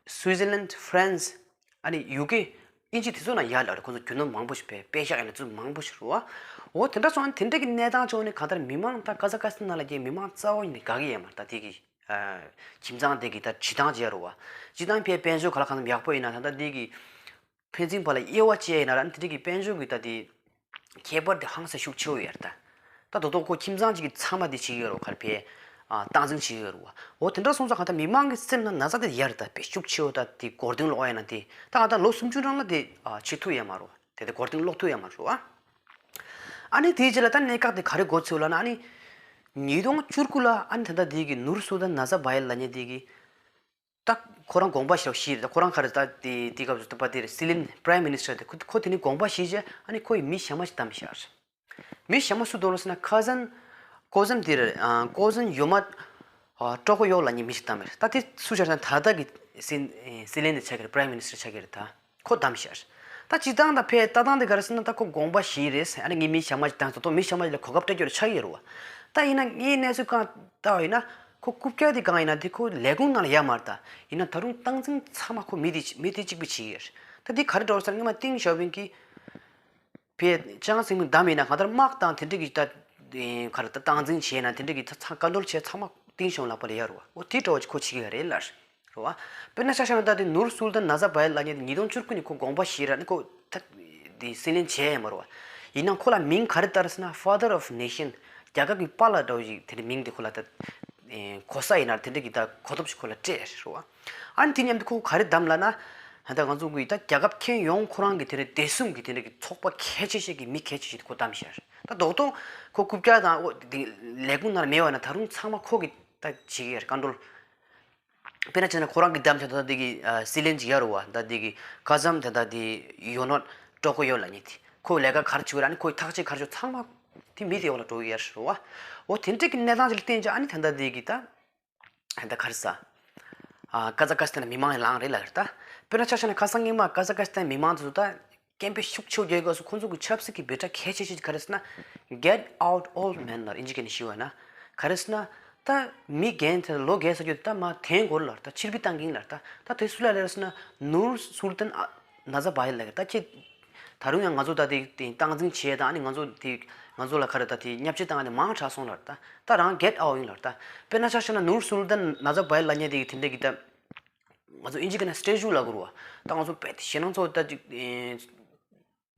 སུའི་ཛར་ལན། ཧྥ་རན་སི། ཨ་ནི་ཡུ་ཀེ། ཨིན་ཇི་དེ་ཚོ་ནང་ཡར་ལ་རེད། ཁོ་ཚོ་རྒྱུ་ནོར་མང་པོ་ཞིག་པས་པད་ཤག་ཡིན་ན་ཚོ་མང་པོ་ཞིག་རེད་བ། འོ་དེ་འདྲ་སོང་ན་དེ་འདྲ་གི་གནས་སྟངས་བྱུང་ནས་གང་ལྟར་མི་མང་ད་ཀ་ཛ་ཀ་སི་ཐན་ནང་ལ་གྱི་མི་མང་རྩ་བ་ཉིད་ནས་དགའ་གི་ཡོད་མ་རེད། ད་དེ་གི་ཨ་ཁྱིམ་ཚང་དེ་གི་ད་བྱེད་སྟངས་བྱས་རེད་བ། སྤྱིར་བཏང་ཕའི་དཔལ་འབྱོར་ག་ལ་གང་འཚམ་ཡག་པོ་ཡིན་ན་ད་ལྟ་དེ་གི་ཕན་ཚུན་བར་ལ་དབྱེ་བ་བཅད་ཡིན་ན་ར་དེ་འདྲ་གི་དཔལ་འབྱོར་གི་ད་དེ་ཁྱད་པར་དེ་ཧང་སང་ཤུགས་ཆེ་བོ་ཡོད་རེད་ད། ད་དོ་དོ་ཁོ་ཁྱིམ་ཚང་གཅིག་གི་ཚང་མ་དེ་བྱེད་ཀྱི་ཡོད་རེད་བ། ག་རེ་ཕའི་ཨ་སྟངས་འཛིན་བྱེད་ཀྱི་ཡོད་རེད་བ། འོ་དེ་འདྲ་སོང་ཙང་གང་ལྟར་མི་མང་གི་སེམས་ནང་ན་ཚ་དེ་ཡོད་རེད་ད། དཔེ་ཤུགས་ཆེ་བོ་ད་དེ་མགོ་རྟིང་སློག་ཡ་ན་དེ་ད་གང་ལྟར་ལོ་སུམ་ཅུ་རིང་ལ་དེ་ཨ་བྱེད་ཐུབ་ཡ་མ་རེད་བ། དེ་དེ་མགོ་རྟིང་སློག་ཐུབ་ཡ་མ་རེད་བ། ཨ་ནི་དེའི་རྗེས་ལ་ད་གནད་འགག་དེ་ག་རེ་འགོ་ཚུགས་ལབ་ན། ཨ་ནི་ཉིས་སྟོང་བཅུ་དགུ་ལ་ཨ་ནི་ད་ལྟ་དེ་གི་ནུར་སུལ་ཏན་ན་ཛར་བ་ཡེབ་ལབ་མཁན་དེ་གི་ད་ཁོ་རང་དགོངས་པ་བཞེས་བཞེས་རེད། ད་ཁོ་རང་ག་རེ་ད་དེ་དེ་སྐབས་སུ་ད་པ་དེ་རེད། སི་ལིན་པ་རའིམ་མི་ནི་སི་ཊར་དེ་ཁོ་ཁོ་དེ་ནི་དགོངས་པ་བཞེས་རྗེས་ཨ་ནི་ཁོ་ཡི་མི་གཞན་མ་ཞིག་བདམས་བཞག་རེད། མི་གཞན་མ་སུ་བདམས་རེད་ཟེར་ན་ཁ་ཟན་ཀོ་ཟན་དེ་རེད། ཨ་ཀོ་ཟན་ཡོ་མ་ཨ་ཀྲོ་ཀོ་ཡོ་ལབ་མཁན་མི་ཞིག་བདམས་རེད། ད་དེ་སུ་ཆགས་ཟེར་ན་ད་ལྟ་གི་སི་སི་ལིན་དེ་ཆགས་ཀྱི་རེད། པ་རའིམ་མི་ནི་སི་ཊར་ཆགས་ཀྱི་རེད་ད། ཁོ་བདམས་ཤག་ད་སྤྱིར་བཏང་ད་ཕའི་ལྟ་སྟངས་དེ་ག་རེ་ཟེར་ན་ད་ཁོ་དགོངས་པ་བཞེས་རེད། ཨ་ནི་ངའི་མི་གཞན་མ་ཞིག་བདམས་སོང་། ད་མི་གཞན་མ་ཞིག་ལ་གོ་སྐབས་སྤྲད་རྒྱུ་རེད་ཆགས་ཡོད་རེད་བ། ད་ཡིན་ན་ངའི་གནས་ཚུལ་གང་ལྟ་བ་ཡིན་ན་ཁོ་རྐུབ་བཀྱག་དེ་གང་ཡིན་ན་དེ་ཁོ་ལས་ཁུངས་ནང་ལ་ཡོད་མ་རེད་ད། ཡིན་ན་ད་རུང་སྟངས་འཛིན་ཚང་མ་ཁོ་མི་དེ་མི་དེ་གཅིག་པུ་བྱེད་ཀྱི་ཡོད་རེད། ད་དེ་ག་རེ་འགྲོ་ཟེར་ན་སྔོན་མ་ཏིང་ཞའོ་ཕིང་གིས་ཕའི་ཅང་སིན་ཕིང་བདམས་ཡིན་ན་གང་ལྟར་དམག་དང་དེ་འདྲ་གི་ད་ག་རེ་ད་སྟངས་འཛིན་བྱས་ན་དེ་འདྲ་གི་ད་ཚང་ཀོན་ཊོལ་བྱས་ཚང་མ་ཏིང་ཞའོ་ཕིང་ལག་པ་ལ་ཡོད་རེད་བ། འོ་དེ་འདྲ་བ་ཅིག་ཁོ་བྱེད་ཀྱི་ཡོད་རེད་ལབ། རེད་བ། དཔེར་ན་ཆ་བཞག་ན་ད་དེ་ནུར་སུལ་ཏན་ན་ཛར་བ་ཡེབ་ལབ་མཁན་དེ་ཉིས་སྟོང་བཅུ་དགུ་ནས་ཁོ་དགོངས་པ་བཞེས་ར་ནི་ཁོ་ད་དེ་སྲིད་བློན་བྱས་ཡོད་མ་རེད་བ། ཡིན་ནའང་ཁོ་ལ་མིང་ག་རེ་བཏགས་ཟེར་ན་Father of Nation། རྒྱལ་ཁབ་ཀྱི་པཱ་ལགས་འདྲ་བོ་ཞིག་དེ་འདྲ་མིང་དེ་ཁོ་ལ་ད་ཨེ་གོ་ས་ཡིན་ན་དེ་འདྲ་གི་ད་གོ་ཐོབ་ཞིག་ཁོ་ལ་སྤྲད་རེད་བ། ཨ་ནི་དེ་མཉམ་དུ་ཁོ་ག་རེ་བདམས་ལབ་ན། ད་ང་ཚོ་གི་ད་རྒྱལ་ཁབ་ཁྱོན་ཡོངས་ཁོ་རང་གི་དེ་འདྲ་བདེ་སྲུང་གི་དེ་འདྲ་གི་ཚོགས་པ་གལ་ཆེ་ཤོས་ཀྱི་མི་གལ་ཆེ་ཤོས་དེ་ཁོ་བདམས་ཤག་ད་རྡོག་རྡོག་ཁོ་རྐུབ་བཀྱག་དང་འོ་དེ་ལས་ཁུངས་ནང་ལ་མེད་པ་ན་ད་རུང་ཚང་མ་ཁོ་གི་ད་བྱེད་ཀྱི་ཡོད་རེད། ཀོན་ཊོལ། དཔེར་ན་བྱས་ན་ཁོ་རང་གི་བདམས་བྱས་ད་ལྟ་འདི་གི་ཨ་སྲིད་བློན་ཅིག་ཡོད་རེད་བ། ད་འདི་གི་ཀ་ཟམ་ད་ལྟ་འདི་ཡོ་ནོ་ཀྲོ་ཀོ་ཡོ་ལབ་མཁན་དེ་ཁོ་ལས་ཀ་ག་རེ་བྱེད་ཀྱི་རེད། ཨ་ནི་ཁོའི་ཐག་གཅོད་ག་རེ་བྱེད་ཚང་མ་དེ་མི་དེའི་འོག་ལ་འགྲོ་གི་ཡོད་རེད་བ། འོ་དེ་འདྲ་གི་གནས་སྟངས་ཅིག་ལ་བརྟེན་བྱས་ཨ་ནི་ད་ལྟ་འདི་གི་ད་ད་ག་རེ་ཟ་ཨ་ཀ་ཛ་ཀ་སི་ཐན་མི་མང་ཡང་ལངས་རེད་ལབ་རེད་ད། དཔེར་ན་ཆ་བཞག་ན་ཁ་སང་སྔོན་མ་ཀ་ཛ་ཀ་སི་ཐན་མི་མང་དེ་ཚོ་ད་སྐད་འབོད་ཤུགས་ཆེ་བོ་རྒྱག་སྐབས་སུ་ཁོང་ཚོ་གི་ཆབ་སྲིད་ཀྱི་འབོད་སྒྲ་གལ་ཆེ་ཤོས་ག་རེ་ཟེར་ན། Get out old man ལབ་ཨིན་ཇི་སྐད་ནས་ཞུས་པ་ན། ག་རེ་ཟེར་ན། ད་མི་རྒན་དེ་ལོ་རྒས་ཚར་རྒྱུ་ད་མར་འཐེན་དགོས་ལབ་ད། ཕྱིར་འབུད་བཏང་གི་ཡིན་ལབ་ད། ད་དེ་སུ་ལ་རེད་ཟེར་ན་ནུར་སུལ་ཏན་ཨ་ན་ཛར་བ་ཡེབ་ལབ་ད་ཁྱེད། ད་རུང་ཡང་ང་ཚོ་ད་དེ་དེ་སྟངས་འཛིན་བྱས་དང་ཨ་ནི་ང་ཚོ་དེ་ང་ཚོ་ལ་ག་རེ་ད་དེ་བརྙས་བཅོས་བཏང་ནས་མང་དྲགས་སོང་ལབ་ད། ད་རང་གེཊ་ཨའུཊ་ཡིན་ལབ་ད། དཔེར་ན་ཆ་བཞག་ན་ནུར་སུལ་ཏན་ན་ཛར་བ་ཡེབ་ལབ་མཁན་དེ་གི་དེ་འདྲ་གི་ད། ང་ཚོ་ཨིན་ཇི་སྐད་ན་སི་ཊེ་ཅུ་ལབ་དགོས་རེད་བ། ད་ང་ཚོ་དཔེ་དེ་ཞེད་སྣང་ཚ་བོ་ད་ཅིག་ཨེ།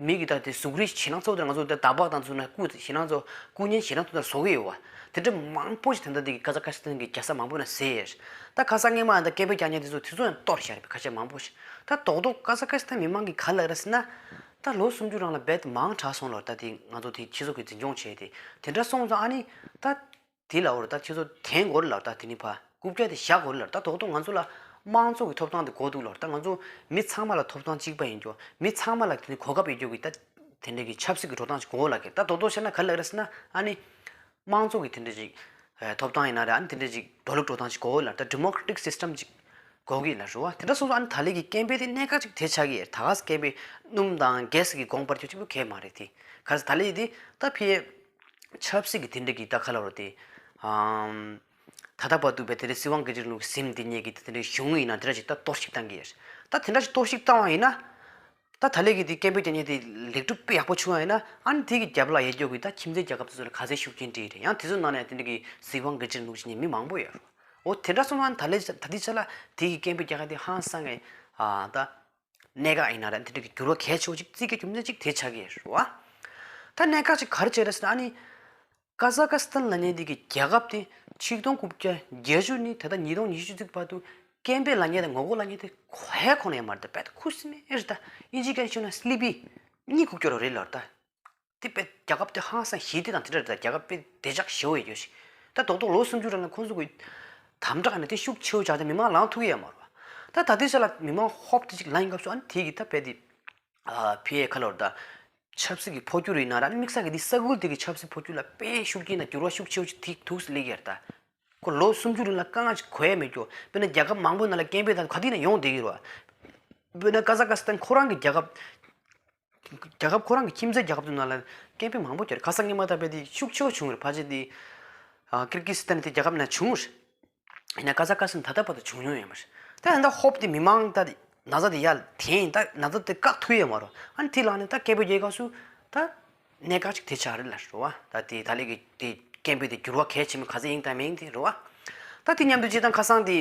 མི་གི་ད་དེ་གཟུགས་རིས་ཞེད་སྣང་ཚ་བོ་དེ་ང་ཚོ་ད་ད་བག་དང་ཚུལ་ན་སྐུ་ཞེད་སྣང་ཚ་བོ་སྐུ་ངལ་ཞེད་སྣང་ཚ་བོ་དེ་བཟོ་གི་ཡོད་བ། དེ་འདྲ་མང་པོ་ཞིག་ད་ལྟ་དེ་གི་ཀ་ཛ་ཀ་སི་ཐན་གི་རྒྱལ་ས་མང་པོ་ན་ཟེར། ད་ཁ་སང་སྔོན་མ་ད་སྐད་འབོད་རྒྱག་མཁན་དེ་ཚོ་དེ་ཚོ་ཡང་གཏོར་བཞག་རེད་པས། ཁ་ཤས་མང་པོ་ཞིག་ད་རྡོག་རྡོག་ཀ་ཛ་ཀ་སི་ཐན་མི་མང་གི་ག་རེ་ལབ་རེད་ཟེར་ན། ད་ལོ་སུམ་ཅུ་རིང་ལ་རྦད་དེ་མང་དྲགས་སོང་ལབ་ད། དེ་ང་ཚོ་དེ་སྤྱི་ཚོགས་ཀྱི་འཛིན་སྐྱོང་བྱས་ཏེ་དེ་འདྲ་སོང་ཙང་ཨ་ནི་ད། དེ་ལབ་རེད་ད། ཁྱེད་ཚོ་འཐེན་དགོས་རེད་ལབ་ད། དེ་ནི་ཕར་རྐུབ་བཀྱག་དེ་བཞག་དགོས་རེད་ལབ་ད། རྡོག་རྡོག་ང་ཚོ་ལ་དམངས་གཙོ་གི་ཐོབ་ཐང་དེ་དགོས་འདུག་ལབ་ད། ང་ཚོ་མི་ཚང་མ་ལ་ཐོབ་ཐང་གཅིག་པ་ཡིན་རྒྱུ། མི་ཚང་མ་ལ་དེ་ནི་གོ་སྐབས་ཡོད་རྒྱུ་གི་ད་དེ་འདྲ་གི་ཆབ་སྲིད་ཀྱི་འགྲོ་སྟངས་ཤིག་དགོས་ལབ་ཀྱི་ད། རྡོག་རྡོག་བཤད་ན་ག་རེ་ལབ་རེད་ཟེར་ན་ཨ་ནི་དམངས་གཙོ་གི་དེ་འདྲ་ཅིག་ཐོབ་ཐང་ཡིན་ན་རེད། ཨ་ནི་དེ་འདྲ་ཅིག་འགྲོ་ལུགས་འགྲོ་སྟངས་ཤིག་དགོས་ལབ་ད། ཌི་མོ་ཀྲེ་ཊིག་སི་སི་ཊམ་ཅིག་དགོས་ཀྱི་ལབ་རེད་བ། དེ་འདྲ་སོང་ཙང་ཨ་ནི་ད་ལན་གྱི་སྐད་འབོད་དེ་གནད་འགག་ཅིག་དེ་ཆགས་ཀྱི་ཡོད། ད་ག་སེ་སྐད་འབོད་སྣུམ་དང་གེ་སི་གི་དགོངས་པ་རྒྱུ་གཅིག་པུ་གས་མ་རེད་དེ། ག་རེ་ཟེར་ད་ལན་དེ་ད་ཕི། ཆབ་སྲིད་ཀྱི་དེ་འདྲ་གི་ད་ག་ལབ་རེད་དེ། ཨམ། ད་ལྟ་བར་དུ་བས་དེ་འདྲ་སྲིད་དབང་སྒེར་གཅིག་ལུགས་ཟིན་དེ་ཉེ་གི་དེ་འདྲ་བྱུང་ཡིན་ན་དེ་འདྲ་ཞིག་ད་གཏོར་བཤིག་བཏང་གི་ཡོད། ད་དེ་འདྲ་ཞིག་གཏོར་བཤིག་བཏང་བ་ཡིན་ན། ད་ད་ལན་གི་དེ་སྐད་འབོད་རྒྱག་མཁན་དེ་ལེགས་གྲུབ་དཔེ་ཡག་པོ་བྱུང་བ་ཡིན་ན་ཨ་ནི་དེ་གི་རྒྱབ་ལ་ཡོད་རྒྱུ་གི་ད་ཁྱིམ་མཚེས་རྒྱལ་ཁབ་དེ་ཚོ་ལ་ག་ཚད་ཤུགས་རྐྱེན་སྤྲད་ཡོད་རེད། ཡང་དེ་ཚོ་ནང་ནས་དེ་འདྲ་གི་སྲིད་དབང་སྒེར་གཅིག་ལུགས་ཟིན་མཁན་མི་མང་པོ་ཡོད་རེད། འོ་དེ་འདྲ་སོང་ཙང་ད་ལན་ད་ལྟའི་ཆ་ལ་དེ་གི་སྐད་འབོད་རྒྱག་མཁན་དེ་ཧང་སང་ངེ་ཨ་ད། གནད་འགག་ཡིན་ན་ར་འདི་འདྲ་གི་འགྱུར་བ་གལ་ཆེ་བོ་ཅིག་བརྩི་གི་རྒྱུ་མཚན་ཅིག་དེ་ཆགས་ཀྱི་ཡོད་རེད་བ། ད་གནད་འགག་ཅིག་ག་རེ་བྱས་རེད་ཟེར་ན་ཨ་ནི། ཀ་ཛ་ཀ་སི་ཐན་ལབ་མཁན་འདི་གི་རྒྱལ་ཁབ་དེ་ཆིག་སྟོང་དགུ་བརྒྱ་བརྒྱད་ཅུ་ནས་ད་ལྟ་ཉིས་སྟོང་ཉི་ཤུ་བཅུ་གཅིག་བར་དུ་སྐད་འབོད་ལབ་མཁན་དང་ངོ་རྒོལ་ལབ་མཁན་དེ་གོ་ཡ་གོ་ན་ཡ་མ་རེད། ད་དཔེ་ད་ཁུ་སིམ་མེ་རེད་ད། ཨིན་ཇི་སྐད་ཤོད་ན་སི་ལི་པི་གཉིད་ཁུག་ཀྱོ་རོ་རེད་ལབ་ད། དེ་དཔེ་རྒྱལ་ཁབ་དེ་ཧང་སང་ཞི་བདེ་དང་དེ་འདྲ་རེད་ད། རྒྱལ་ཁབ་དཔེ་བདེ་འཇགས་ཞེ་བོ་ཡོད་རྒྱུ་ཞིག་ད་རྡོག་རྡོག་ལོ་སུམ་ཅུ་རིང་ལ་ཁོང་ཚོ་གི་དམ་དྲག་ནས་དེ་ཤུགས་ཆེ་བོ་བྱས་ཏེ་མི་མང་ལངས་ཐུབ་ཀྱི་ཡོད་མ་རེད་བ། ད་ད་ལྟའི་ཆ་ལ་མི་མང་ཧོབ་དེ་ཅིག་ལངས་ཡིན་སྐབས་སུ་ཨ་ནི་དེ་གི་ད་དཔེ་དེ་ཨ་ཕི་ཨེ་ཁ་ལོར་ད་ཆབ་སྲིད་ཀྱི་འཕོ་འགྱུར་ཡིན་ན་ར་ཨ་ནི་དམིགས་བསལ་གྱི་དེ་ས་ཁུལ་དེ་གི་ཆབ་སྲིད་འཕོ་འགྱུར་ལ་དཔེ་ཤུགས་རྐྱེན་དང་འགྱུར་བ་ཤུགས་ཆེ་བོ་ཅིག་དེ་ཐུག་སླེབས་ཀྱི་ཡོད་རེད་ད། ཁོ་ལོ་སུམ་ཅུ་རིང་ལ་དཀའ་ངལ་ཅིག་གོ་ཡ་མེད་རྒྱུ། དཔེར་ན་རྒྱལ་ཁབ་མང་པོའི་ནང་ལ་སྐད་འབོད་དང་ག་དུས་ནས་ཡོང་བསྡད་ཀྱི་རེད་བ། དཔེར་ན་ཀ་ཛ་ཀ་སི་ཐན་ཁོ་རང་གི་རྒྱལ་ཁབ། རྒྱལ་ཁབ་ཁོ་རང་གི་ཁྱིམ་མཚེས་རྒྱལ་ཁབ་ཚོའི་ནང་ལ་སྐད་འབོད་མང་པོ་བརྒྱབ་རེད། ཁ་སང་ཉི་མ་ད་དཔེ་དེ་ཤུགས་ཆེ་བོ་བྱུང་རེད། ཕལ་ཆེར་དེ་ཨ་ཀིར་གི་སི་ཐན་དེ་རྒྱལ་ཁབ་ནང་བྱུང་རེད། ཡིན་ན་ཀ་ཛ་ཀ་སི་ཐན་ད་ལྟ་བར་དུ་བྱུང་མྱོང་ཡོད་མ་རེད། ད་ད་ལྟ་ཧོབ་དེ་མི་མང་ད་ ན་ཚ་དེ་ཡར་འཐེན་ཡིན། ད་ན་ཚ་དེ་བཀག་ཐུབ་ཡོད་མ་རེད། ཨ་ནི་དེ་ལ་ནི་ད་སྐད་འབོད་རྒྱག་སྐབས་སུ་ད་གནད་འགག་ཅིག་དེ་ཆགས་རེད་ལ་རེད་བ། ད་དེ་ད་ལས་ཀྱི་དེ་སྐད་འབོད་དེ་འགྱུར་བ་གལ་ཆེན་པོ་ག་ཚོད་ཡིན་དང་མིན་དེ་རེད་བ། ད་དེ་མཉམ་དུ་སྤྱིར་བཏང་ཁ་སང་དེ་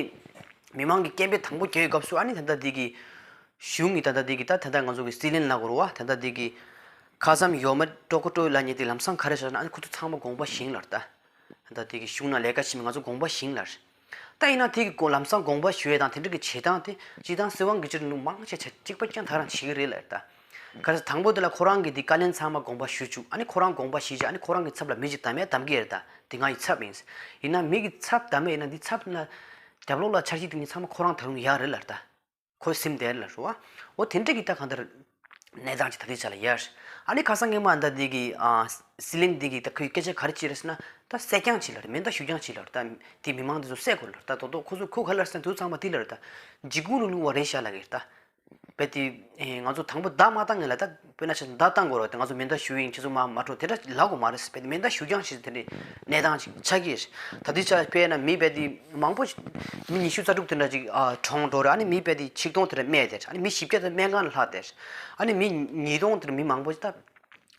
མི་མང་གི་སྐད་འབོད་དང་པོ་རྒྱག་ཡོད་སྐབས་སུ། ཨ་ནི་ད་ལྟ་དེ་གི་གཞུང་གི་ད་ལྟ་དེ་གི་ད་ད་ལྟ་ང་ཚོ་གི་སྲིད་བློན་ལབ་དགོས་རེད་བ། ད་ལྟ་དེ་གི་ཁ་སང་ཡོ་མེད་ཀྲོ་ཀོ་ཀྲོ་ལབ་མཁན་དེ་ལམ་སང་ག་རེ་ཟེར་ན། ཨ་ནི་ཁོ་ཚོ་ཚང་མ་དགོངས་པ་བཞེས་ལབ་རེད་ད། ད་དེ་གི་གཞུང་ནང་ལས་ཀ་བྱེད་མི་ང་ཚོ་དགོངས་པ་བཞེས་ལབ་རེད། ད་ཡིན་ན་དེ་གི་སྐོར་ལམ་སང་དགོངས་པ་ཞུ་ཡས་དང་དེ་འདྲ་གི་བྱེད་སྟངས་དེ་སྤྱིར་བཏང་སྲིད་དབང་སྒེར་གཅོད་རིང་ལུགས་མང་ཆེ་ཆ་གཅིག་པ་རྐྱང་དེ་རང་བྱེད་ཀྱི་རེད་ལབ་རེད་ད། ག་རེ་ཟེར། དང་པོ་དེ་ལ་ཁོ་རང་གི་དེ་བཀའ་བློན་ཚང་མ་དགོངས་པ་ཞུ་བཅུག་ཨ་ནི་ཁོ་རང་དགོངས་པ་བཞེས་བྱས། ཨ་ནི་ཁོ་རང་གི་ཚབ་ལ་མི་གཅིག་དམ་ཡས་དམ་གྱི་རེད་ད། དེ་ང་ཡི་ཚབ་ཡིན། ཡིན་ན་མི་གི་ཚབ་དམ་ཡས་ཡིན་ན་འདི་ཚབ་ལ་རྒྱབ་ལོགས་ལ་འཆར་གཞི་དེ་གཉིས་ཚང་མ་ཁོ་རང་ད་རུང་ཡག་རེད་ལབ་རེད་ད། ཁོ་སེམས་དེར་ལ་རུ་བ། འོ་དེ་འདྲ་གི་ད་གང་ལྟར་གནས་སྟངས་ཅིག་ད་ལྟའི་ཆ་ལ་ཡོད། ཨ་ནི་ཁ་སང་སྔོན་མ་ད་འདི་གི་ཨ་སྲིད་བློན་འདི་གི་ད་ཁོའི་སྐད་ཆ་ག་རེ་བྱས་རེད་ཟེར་ན། ད་གསལ་རྐྱང་བྱས་ལབ་རེད། མེ་མདའ་གཞུ་རྐྱང་བྱས་ལབ་རེད། ད་དེ་མི་མང་འདི་ཚོ་བསད་དགོས་ལབ་རེད། ད་དོ་དོ་ཁོ་ཚོ་ཁོ་ག་ལབ་ཟེར་ན་དུ་ཚང་མ་དེ་ལབ་རེད། ད་འཇིགས་སྐུལ་ལུང་བ་རེད་ཤག་ལབ་ཀྱི་རེད་ད། བས་དེ་ང་ཚོ་དང་པོ་བརྡ་མ་བཏང་ངེས་ལ། ད་དཔེར་ན་ཆ་བརྡ་བཏང་དགོས་རེད། ད་ང་ཚོ་མེ་མདའ་གཞུ་ཡིན། ཁྱེད་ཚོ་མ་མ་འགྲོ་དེ་འདྲ་ལབ་དགོས་མ་རེད། བས་དེ་མེ་མདའ་གཞུ་རྐྱང་བྱས་དེ་འདྲའི་གནས་སྟངས་ཅིག་ཆགས་ཀྱི་རེད། ད་དེ་ཆ་དཔེར་ན་མི་བས་དེ་མང་པོ་ཞིག་མི་ཉི་ཤུ་རྩ་དྲུག་དེ་འདྲ་ཅིག་ཨ་གྲོངས་འགྲོ་རེད། ཨ་ནི་མི་བས་དེ་ཆིག་སྟོང་དེ་འདྲ་རྨས་དེ། ཨ་ནི་མི་བཞི་བརྒྱ་དེ་སྨན་ཁང་ལ་ལྷག་དེ། ཨ་ནི་མི་ཉིས་སྟོང་དེ་འདྲ་མི་མང་པོ་ཞིག་ད་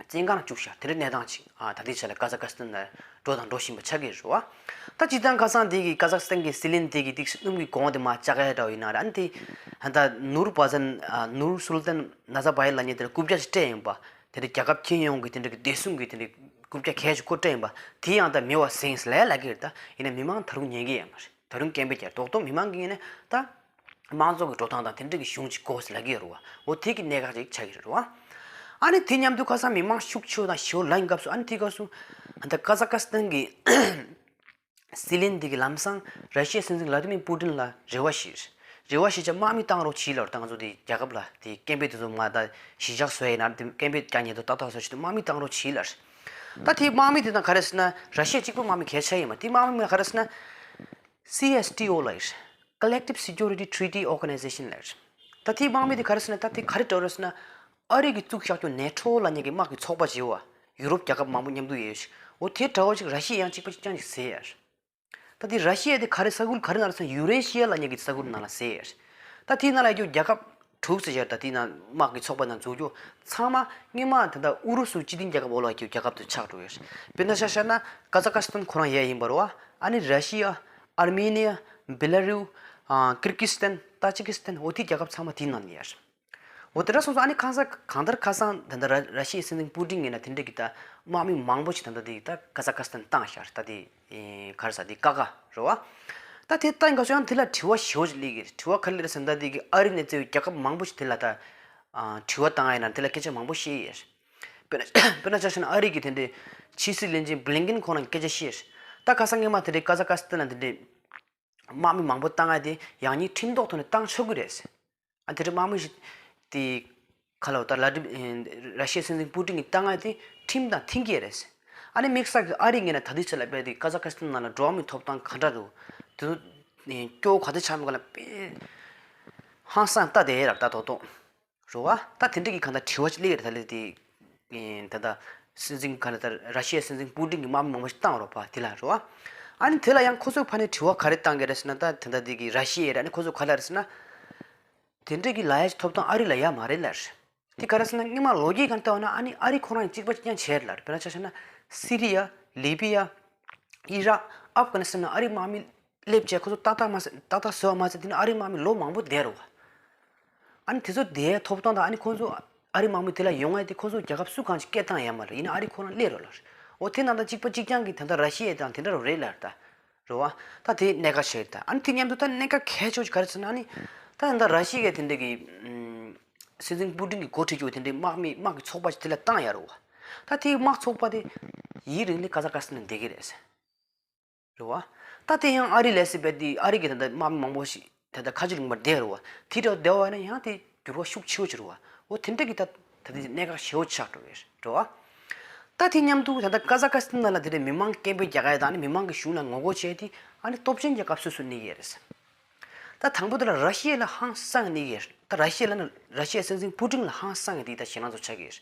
བཙོན་ཁང་ལ་བཅུག་ཤག་དེ་འདྲ་གནས་སྟངས་ཅིག་ཨ་ད་ལྟའི་ཆ་ལ་ཀ་ཛ་ཀ་སི་ཐན་ལ་འགྲོ་དང་འགྲོ་བཞིན་པ་ཆགས་ཀྱི་རེད་བ། ད་སྤྱིར་བཏང་ཁ་སང་དེ་གི་ཀ་ཛ་ཀ་སི་ཐན་གི་སྲིད་བློན་དེ་གི་ཏིག་སྣུམ་གི་གོང་དེ་མ་ལྕགས་ཡ་འདྲ་བོ་ཡིན་ན་ར། ཨ་ནི་དེ་ད་ནུར་བ་ཛན་ཨ་ནུར་སུལ་ཏན་ན་ཛར་བ་ཡེབ་ལབ་མཁན་དེ་ལ་རྐུབ་བཀྱག་ཅིག་སྤྲད་ཡིན་པ། དེ་འདྲ་རྒྱལ་ཁབ་ཁྱོན་ཡོངས་ཀྱི་དེ་འདྲ་གི་བདེ་སྲུང་གི་དེ་འདྲ་རྐུབ་བཀྱག་གལ་ཆེ་ཁོ་སྤྲད་ཡིན་པ། དེ་ཡང་ད་མེད་པ་ཟིན་ཟེར་ལབ་ཡ་ལབ་ཀྱི་རེད་ད། ཡིན་ན་མི་མང་ད་རུང་ཉན་གྱི་ཡོད་མ་རེད། ད་རུང་སྐད་འབོད་རྒྱག་རྡོག་རྡོག་མི་མང་གིས་ནི་ད་དམངས་གཙོ་གི་འགྲོ་སྟངས་དང་དེ་འདྲ་གི་གཞུང་ཅིག་དགོས་ཟེར་ལབ་ཀྱི་ཡོད་རེད་བ། འོ་དེ་གི་གནད་འགག་ཅིག་ཆགས་ཀྱི་རེད་བ། ཨ་ནི་དེ་མཉམ་དུ་ཁ་སང་མི་མང་ཤུགས་ཆེ་བ་དང་ཞེ་པོ་ལངས་སྐབས་སུ། ཨ་ནི་དེ་སྐབས་སུ་ད་ཀ་ཛ་ཀ་སི་ཐན་གི་སྲིད་བློན་འདི་གི་ལམ་སང་ར་ཤི་ཡའི་སྲིད་འཛིན་བླ་ཏི་མིར་པུ་ཏིན་ལ་རེ་བ་ཞུས། རེ་བ་ཞུས་བྱས་དམག་མི་བཏང་རོགས་བྱིས་ལབ། ད་ང་ཚོ་དེ་རྒྱལ་ཁབ་ལ་དེ་སྐད་འབོད་དེ་ཚོ་མ་ད་གཞིས་ཆགས་བཟོ་ཡ་ཡིན་ན་དེ་སྐད་འབོད་རྒྱག་མཁན་དེ་ཏག་ཏག་བཟོ་བྱས་ཏེ་དམག་མི་བཏང་རོགས་བྱིས་ལབ། ད་དེ་དམག་མི་དེ་དང་ག་རེ་ཟེར་ན་ར་ཤི་ཡ་གཅིག་པུ་དམག་མི་གལ་ཆེ་ཡིན་མ། དེ་དམག་མི་ག་རེ་ཟེར་ན། སི་ཨེས་ཊི་ཨོ་ལབ་ཡོད། Collective Security Treaty Organization ལབ་ཡོད། ད་དེའི་དམག་མི་དེ་ག་རེ་ཟེར་ན། ད་དེ་ག་རེ་འདྲ་བོ་རེད་ཟེར་ན། ཨ་རི་གིས་བཙུགས་བཞག་རྒྱུ་ནེ་ཊོ་ལབ་མཁན་གྱི་དམག་གི་ཚོགས་པ་ཅིག་ཡོད་པ། ཡུ་རོབ་རྒྱལ་ཁབ་མང་པོ་མཉམ་དུ་ཡོད་ཞིག་འོ་དེ་འདྲ་བོ་ཅིག་ར་ཤི་ཡ་ཡང་གཅིག་པ་གཅིག་རྐྱང་ཅིག་ཟེར་ཡོད། ད་དེ་ར་ཤི་ཡ་དེ་ག་རེ་ས་ཁུལ་ག་རེ་ནང་ལ་ཟེར་ན། ཡུ་རེ་ཤི་ཡ་ལབ་མཁན་གྱི་ས་ཁུལ་ནང་ལ་ཟེར་ཡོད། ད་དེའི་ནང་ལ་ཡོད་རྒྱུ་རྒྱལ་ཁབ་དྲུག་ཙམ་ཡོད། ད་དེའི་ནང་དམག་གི་ཚོགས་པ་ནང་འཛུལ་རྒྱུ་ཚང་མ་སྔོན་མ་ད་ལྟ་ཨུ་རུ་སུ་སྤྱི་མཐུན་རྒྱལ་ཁབ་འོག་ལ་ཡོད་རྒྱུ་རྒྱལ་ཁབ་དེ་ཆགས་འགྲོ་ཡོད། དཔེར་ན་ཆ་བཞག་ན་ཀ་ཛ་ཀ་སི་ཐན་ཁོ་རང་ཡ་ཡིན་པ་རེད་བ། ཨ་ནི་ར་ཤི་ཡ། ཨར་མེ་ནི་ཡ། བེ་ལ་རུ། ཨ་ཀིར་གི་སི་ཐན། ཏ་ཇི་ཀི་སི་ཐན། འོ་དེ་རྒྱལ་ཁབ་ཚང་མ་དེའི་ནང་ནས་ཡོད། འོ་དེ་འདྲ་སོང་ཙང་ཨ་ནི་ཁ་སང་གང་ལྟར་ཁ་སང་ད་ལྟ་ར་ར་ཤི་ཡའི་སྲིད་འཛིན་པུ་ཏིན་ཡིན་ན་དེ་འདྲ་གི་ད་དམག་མི་མང་པོ་ཞིག་ད་ལྟ་དེ་ད་ཀ་ཛ་ཀ་སི་ཐན་བཏང་ཤག་ད་དེ་ག་རེ་ཟེར། དེ་ཀ་ཀ་རེད་བ། ད་དེ་བཏང་སྐབས་སུ་ཡང་དེ་ལ་དྲི་བ་ཞེ་པོ་ཅིག་སླེབས་ཀྱི་རེད། དྲི་བ་ག་རེ་སླེབས་རེད་ཟེར་ན། ད་དེ་གི་ཨ་རི་ནས་གཙོས་པའི་རྒྱལ་ཁབ་མང་པོ་ཞིག་དེ་ལ་ད་ཨ་དྲི་བ་བཏང་ཡ་ཡིན་ན་དེ་ལ་སྐད་ཆ་མང་པོ་བཤད་ཡོད། དཔེར་ན་དཔེར་ན་ཆ་བཞག་ན་ཨ་རི་གི་དེ་འདྲའི་ཕྱི་སྲིད་བློན་ཆེན་བྷི་ལིན་ཀིན་ཁོང་རང་གིས་སྐད་ཆ་བཤད། ད་ཁ་སང་སྔོན་མ་དེ་འདྲའི་ཀ་ཛ་ཀ་སི་ཐན་ལ་དེ་འདྲའི་དམག་མི་མང་པོ་བཏང་ཡ་དེ་ཡང་སྙིང་ཁྲིམས་ཐོག་ཐོག་ནས་བཏང་ཆོག་གི་རེད་ཟེར། ཨ་དེ་འདྲའི་དམག་མི་ཞིག་དེ་ཁ་ལོ་ད་ལ་ཏི་ར་ཤི་ཡའི་སྲིད་འཛིན་པུ་ཏིན་གྱིས་བཏང་ཡ་དེ་ཁྲིམས་དང་མཐུན་གྱི་རེད་ཟེར། ཨ་ནི་དམིགས་བསལ་གྱི་ཨ་རི་ངོས་ནས་ད་ལྟའི་ཆ་ལ་དཔེ་དེ་ཀ་ཛ་ཀ་སི་ཐན་ནང་ལ་འགྲོ་བ་མིའི་ཐོབ་ཐང་ག་འདྲ་འདུག་དེ་ཚོ་སྐྱོ་བོ་ག་ཚོད་ཆགས་མེད་ག་ལ་དཔེ་ཧང་སངས་ལྟ་བསྡད་ཡོད་རེད་ད་དོ་དོ། རེད་བ། ད་དེ་འདྲ་གི་གང་ལྟར་དྲི་བ་ཅིག་སླེབས་ཡོད་རེད། ད་ལས་དེ་ད་ལྟ་སྲིད་འཛིན་ག་ལ་ད་ར་ཤི་ཡའི་སྲིད་འཛིན་པུ་ཏིན་གྱིས་དམག་མི་མང་པོ་ཞིག་བཏང་རོགས་པ་དེ་ལ་རེད་བ། ཨ་ནི་དེ་ལ་ཡང་ཁོ་ཚོས་ཕ་ནས་དྲི་བ་ག་རེ་བཏང་གི་རེད་ཟེར་ན། ད་དེ་ད་དེ་གི་ར་ཤི་ཡ་རེད། ཨ་ནི་ཁོ་ཚོས་ག་ལ་རེད་ཟེར་ན། དེ་འདྲ་གི་ལབ་ཡ་ཅིག་ཐོབ་ཐང་ཨ་རི་ལ་ཡ་མ་རེད་ལབ་རེད། དེ་ག་རེ་ཟེར་ན་སྔོན་མ་ལོ་རྒྱུས་གང་ལྟར་བ་ན་ཨ་ནི་ཨ་རི་ཁོ་རང་གཅིག་པ་གཅིག་རྐྱང་བྱས་རེད་ལབ་རེད། དཔེར་ན་ཆ་བཞག་ན་སི་རི་ཡ། ལི་བི་ཡ། ཨི་རག་ཨབ་གྷ་ནི་སི་ཐན་ནང་ཨ་རི་དམག་མི་སླེབས་བྱས་ཁོ་ཚོ་ཏག་ཏག་མ་ཟ་ཏག་ཏག་བཟོས་པ་མ་ཟད་དེ་ནི་ཨ་རི་དམག་མི་ལོ་མང་པོ་བསྡད་རེད་བ། ཨ་ནི་དེ་ཚོ་བསྡད་ཐོབ་ཐང་དང་ཨ་ནི་ཁོ་ཚོ་ཨ་རི་དམག་མི་དེ་ལ་ཡོང་ཡ་དེ་ཁོ་ཚོ་རྒྱལ་ཁབ་སུ་གང་ཅིག་སྐད་བཏང་ཡ་མ་རེད། ཡིན་ན་ཨ་རི་ཁོ་རང་སླེབས་རོགས་ལ་རེད། འོ་དེ་ནང་ད་གཅིག་པ་གཅིག་རྐྱང་གི་དེ་འདྲ་ར་ཤི་ཡ་དང་དེ་འདྲ་རོ་རེད་ལ་རེད་ད། རེད་བ། ད་དེ་གནད་འགག་ཆེ་རེད་ད། ཨ་ནི་དེ་མཉམ་དུ་ད་གནད་འགག་གལ་ཆེ་བ་ཅིག་ག་རེ་ཟེར་ན། ཨ་ནི་ད་ད་ར་ཤི་ཡ་དེ་འདྲ་གི་ཨམ་སྲིད་འཛིན་པུ་ཏིན་གྱི་འགོ་ཁྲིད་ཀྱི་དེ་འདྲའི་དམག་མི་དམག་གི་ཚོགས་པ་ཅིག་དེ་ལ་བཏང་ཡ་རེད་བ། ད་དེ་དམག་ཚོགས་པ་དེ་ཡུན་རིང་ལ་ཀ་ཛ་ཀ་སི་ཐན་ནང་བསྡད་ཀྱི་རེད། རེད་བ། ད་དེ་ཡང་ཨ་རི་ལས་སྲིད་པའི་དེ་ཨ་རི་གི་ད་ལྟ་དམག་མི་མང་པོ་ཞིག་ད་ལྟ་ཁ་ཆུ་ལུང་པར་བསྡད་རེད་བ། དེ་འདྲ་བསྡད་པ་ཡིན་ན་ཡང་དེ་འགྱུར་བ་ཤུགས་ཆེ་བོ་ཅིག་རེད་བ། འོ་དེ་འདྲ་གི་ད་ད་དེ་གནད་འགག་ཆེ་བོ་ཆགས་འགྲོ་བས་རེད་བ། ད་དེ་མཉམ་དུ་ད་ལྟ་ཀ་ཛ་ཀ་སི་ཐན་ནང་ལ་དེ་འདྲའི་མི་མང་སྐད་འབོད་རྒྱག་ཡ་དང་ཨ་ནི་མི་མང་གི་གཞུང་ལ་ངོ་རྒོལ་བྱས་ཏེ་ཨ་ནི་སྟོབས་ཆེན་རྒྱལ་ཁབ་སོ་སོ་གནས་ཀྱི་རེད། ད་དང་པོ་དེ་ལ་ར་ཤི་ཡ་ལ་ཧང་སངས་ནི་ཡོད། ད་ར་ཤི་ཡ་ལ་ན་ར་ཤི་ཡའི་སྲིད་འཛིན་པུ་ཏིན་ལ་ཧང་སངས་ཡ་དེ་ད་ཞེད་སྣང་ཚོ་ཆགས་ཀྱི་ཡོད།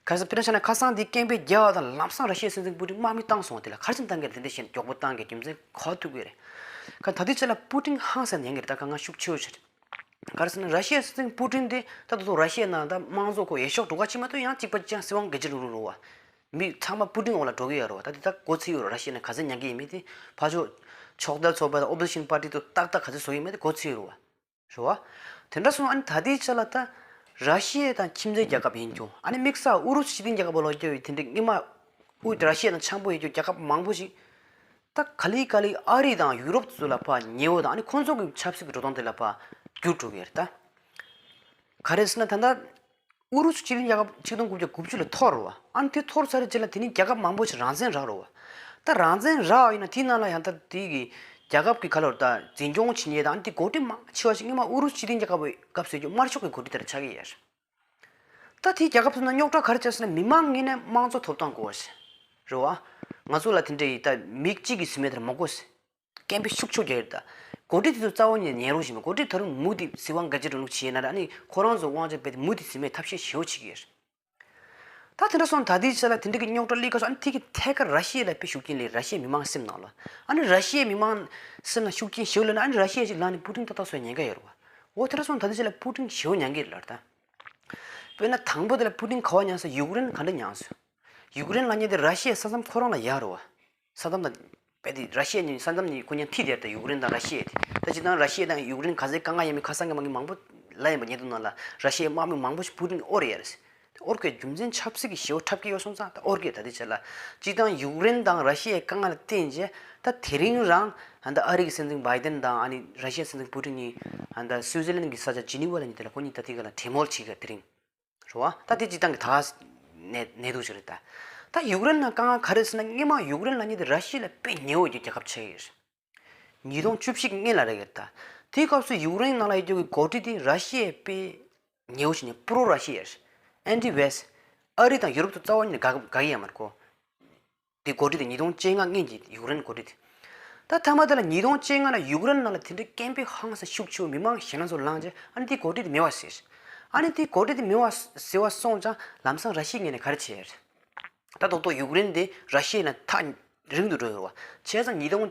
ག་རེ་ཟེར་དཔེར་ན་ཆ་ན་ཁ་སང་དེ་སྐད་འབོད་རྒྱག་པ་དང་ལམ་སང་ར་ཤི་ཡའི་སྲིད་འཛིན་པུ་ཏིན་དམག་མི་བཏང་སོང་བ་དེ་ལ་ག་རེ་བྱས་ནས་བཏང་གི་རེད། དེ་འདྲ་ཞེད་མགྱོགས་པོ་བཏང་གི་རྒྱུ་མཚན་ག་ཐུག་གི་རེད། ག་ད་དེ་ཆ་ལ་པུ་ཏིན་ཧང་སངས་ནས་ཡོང་གི་རེད། ད་དཀའ་ངལ་ཤུགས་ཆེ་བོ་ཆགས་རེད། ག་རེ་ཟེར་ན་ར་ཤི་ཡའི་སྲིད་འཛིན་པུ་ཏིན་དེ་ད་ད་དུང་ར་ཤི་ཡའི་ནང་ད་དམངས་གཙོ་ཁོ་འོས་ཤོག་འགྲོ་ག་ཅིག་མ་གཏོགས་ཡང་གཅིག་པ་གཅིག་རྐྱང་སྲིད་དབང་སྒེར་གཅོད་ལུགས་རུ་རུ་བ། མི་ཚང་མ་པུ་ཏིན་འོག་ལ་འགྲོ་གི་ཡོད་རེད་བ། ད་དེ་ད་གོ་ཚིག་ཡོད་རེད། ར་ཤི་ཡ་ནས་ག་ཚོད་ཉར་གི་ཡིན་མིན་དེ་ཕར་ཕྱོགས་ཕྱོགས་བསྡུར་ཚོགས་པ་དང་ཨོ་པོ་ཟི་ཤན་པར་ཊི་དུ་ཏག་ཏག་ག་ཚོད་བཟོ་གི་ཡིན་མིན་དེ་གོ་ཚིག་ཡོད་རེད་བ། རེད་བ། དེ་འདྲ་སོང་ཨ་ནི་ད་ལྟའི་ཆ་ལ་ད་ར་ཤི་ཡ་དང་ཁྱིམ་མཚེས་རྒྱལ་ཁབ་ཡིན་ཀྱང་ཨ་ནི་དམིགས་བསལ་ཨུ་རུ་སུ་སྤྱི་མཐུན་རྒྱལ་ཁབ་ལ་སྐྱོ་བའི་དེ་འདྲའི་སྔོན་མ་ཨུ་ར་ཤི་ཡ་དང་འཆམ་པོ་ཡོད་ཀྱང་རྒྱལ་ཁབ་མང་པོ་ཞིག་ད་ག་ལེ་ག་ལེ་ཨ་རི་དང་ཡུ་རོབ་ཚོ་ལ་ཕར་ཉེ་བོ་དང་ཨ་ནི་ཁོང་ཚོ་གི་ཆབ་སྲིད་ཀྱི་འགྲོ་སྟངས་དེ་ལ་ཕར་འགྱུར་འགྲོ་གི་རེད་ད། ག་རེ་ཟེར་ན་ད་ལྟ། ཨུ་རུ་སུ་སྤྱི་མཐུན་རྒྱལ་ཁབ་ཆིག་སྟོང་དགུ་བརྒྱ་དགུ་བཅུ་ལ་འཐོར་བ། ཨ་ནི་དེ་འཐོར་ཚར་རྗེས་ལ་དེ་ནི་རྒྱལ་ཁབ་མང་པོ་ཞིག་རང་བཙན་རག་རོ་བ། ད་རང་བཙན་རག་ཡིན་ན་དེའི་ནང་ལ་ཡང་ད་དེ་གི་རྒྱལ་ཁབ་ཀྱི་ཁ་ལོར་ད་འཛིན་སྐྱོང་བྱེད་མཁན་དང་ཨ་ནི་དེ་འགོ་ཁྲིད་མང་ཆེ་བ་ཞིག་སྔོན་མ་ཨུ་རུ་སུ་སྤྱི་མཐུན་རྒྱལ་ཁབ་ཀྱི་སྐབས་སུ་ཡོད་དམར་ཤོག་གི་འགོ་ཁྲིད་དེར་ཆགས་ཀྱི་ཡོད། ད་དེའི་རྒྱལ་ཁབ་ཚོ་ན་རྙོག་དྲ་ག་རེ་བྱས་ཟེར་ན་མི་མང་ངོས་ནས་དམངས་གཙོ་ཐོབ་ཐང་དགོས་ཟེར། རེད་བ། ང་ཚོ་ལ་དེ་འདྲའི་ད་མི་གཅིག་གི་སྲིད་མེད་དེར་མ་དགོས་ཟེར། སྐད་འབོད་ཤུགས་ཆེ་རྒྱག་ཡོད་ད། འགོ་ཁྲིད་དེ་ཚོ་རྩ་བ་ཉིད་ནས་ཉན་རོགས་བྱེད་མི། འགོ་ཁྲིད་ད་རུང་མུ་མཐུད་སྲིད་དབང་སྒེར་གཅོད་རིང་ལུགས་བྱས་ན་ར་ཨ་ནི་ཁོ་རང་ཚོ་དབང་ཆ་སྤེལ་ཏེ་མུ་མཐུད་སྲིད་མེད་ཐབས་ཤེས་ཞེ་པོ་བྱེད་ཀྱི་ཡོད། ད་དེ་འདྲ་སོང་ད་ལྟའི་ཆ་ལ་དེ་འདྲ་གི་རྙོག་དྲ་སླེབས་སྐབས་སུ་ཨ་ནི་དེ་གི་ཐད་ཀར་ར་ཤི་ཡ་ལ་དཔེ་ཤུགས་རྐྱེན་སླེབས། ར་ཤི་ཡའི་མི་མང་སེམས་ནང་ལ་ཨ་ནི་ར་ཤི་ཡའི་མི་མང་སེམས་ནང་ཤུགས་རྐྱེན་ཞེ་པོ་སླེབས་ན་ཨ་ནི་ར་ཤི་ཡ་ཞིག་ལངས་ནས་པུ་ཏིན་ཏག་ཏག་བཟོ་ཉན་ག་ཡོད་རེད་བ། འོ་དེ་འདྲ་སོང་ད་ལྟའི་ཆ་ལ་པུ་ཏིན་ཞེ་པོ་ཉན་གི་རེད་ལ་ད། དཔེར་ན་དང་པོ་དེ་ལ་པུ་ཏིན་ག་བ་ཉན་ས། ཡུཀ་རེན་ག་འདྲ་ཉན་སོང་། ཡུཀ་རེན་ལབ་མཁན་དེ་ར་ཤི་ཡའི་ས་མཚམས་ཁོ་རང་ལ་ཡག་རེད་བ། ས་མཚམས་དང་། རྦད་དེ་ར་ཤི་ཡ་གཉིས་ས་མཚམས་གཉིས་ཁོ་གཉིས་མཐིལ་དེར་དང་ཡུཀ་རེན་དང་ར་ཤི་ཡ་དེ། ད་སྤྱིར་བཏང་ར་ཤི་ཡ་དང་ཡུཀ་རེན་ག་ཚད་དཀའ་ངལ་ཡོད་མེད་ཁ་སང་གི་མ་གི་མང་པོ་ལབ་ཡིན་པ་ཉེ་དུ་ནང་ལ་ར་ཤི་ཡའི་དམག་མི་མང་པོ་ཞིག་པུ་ཏིན་ཨོར་ཡ་རེད། དེ་ཨོར་གྱི་རྒྱུ་མཚན་ཆབ་སྲིད་ཀྱི་ཞེ་པོ་འཁྲབ་ཀྱི་ཡོད་སོང་ཙང་ད་ཨོར་གྱི་ད་ལྟའི་ཆ་ལ་སྤྱིར་བཏང་ཡུཀ་རེན་དང་ར་ཤི་ཡའི་དཀའ་ངལ་བརྟེན་རྗེས་ད་དེ་རིང་རང་ད་ཨ་རི་གི་སྲིད་འཛིན་བྷའི་ཌེན་དང་ཨ་ནི་ར་ཤི་ཡའི་སྲིད་འཛིན་པུ་ཏིན་གཉིས་ད་སུའུ་ཙི་ལན་གྱི་ས་ཆ་ཇི་ནི་ཝ་ལ་གཉིས་དེ་ལ་ཁོ་གཉིས་ད་དེ་ག་ལ་གྲོས་མོལ་བྱེད་ག་དེ་རིང་། རེད་བ། ད་དེ་སྤྱིར་བཏང་གི་ད་གནས་གནས་ལུགས་ཤིག་རེད་ད། ད་ཡུཀ་རེན་ནང་དཀའ་ངལ་ག་རེ་ཟེར་ན་སྔོན་མ་ཡུཀ་རེན་ལབ་མཁན་དེ་ར་ཤི་ཡ་ལ་དཔེ་ཉེ་བོ་གི་རྒྱལ་ཁབ་ཆགས་ཡོད་རེད། ཉིས་སྟོང་བཅུ་བཞི་གི་སྔོན་ལ་རེད་ཡོད་ད། དེའི་སྐབས་སུ་ཡུཀ་རེན་ནང་ལ་ཡོད་རྒྱུ་གི་འགོ་ཁྲིད་དེ་ར་ཤི་ཡའི་དཔེ་ཉེ་བོ་ཞིག་ནས་པྲོ་ར་ཤི་ཡ་རེད། ཨན་ཏི་ཝེ་སི། ཨ་རི་དང་ཡུ་རོབ་ཏུ་རྩ་བ་ཉིད་ནས་དགའ་དགའ་གི་ཡོད་མ་རེད་ཁོ། དེ་འགོ་ཁྲིད་དེ་ཉིས་སྟོང་བཅོ་ལྔ་སྔོན་གྱི་ཡུཀ་རེན་འགོ་ཁྲིད་དེ། ད་མཐའ་མ་དེ་ལ་ཉིས་སྟོང་བཅོ་ལྔ་ལ་ཡུཀ་རེན་ནང་ལ་དེ་འདྲའི་སྐད་འབོད་ཧང་སང་ཤུགས་ཆེ་བོ་མི་མང་ཞེད་སྣང་ཚོ་ལངས་རྗེས་ཨ་ནི་དེ་འགོ་ཁྲིད་དེ་མེད་པ་ཟེར། ཨ་ནི་དེ་འགོ་ཁྲིད་དེ་མེད་པ་ཟེར་བ་སོང་ཙང་ལམ་སང་ར་ཤི་ཡའི་ངོས་ནས་ག་རེ་བྱས་རེད། ད་རྡོག་རྡོག་ཡུཀ་རེན་དེ་ར་ཤི་ཡའི་ནང་ཐག་རིང་དུ་འགྲོ་ཡོད་རེད་བ། བྱས་ཙང་ཉིས་སྟོང་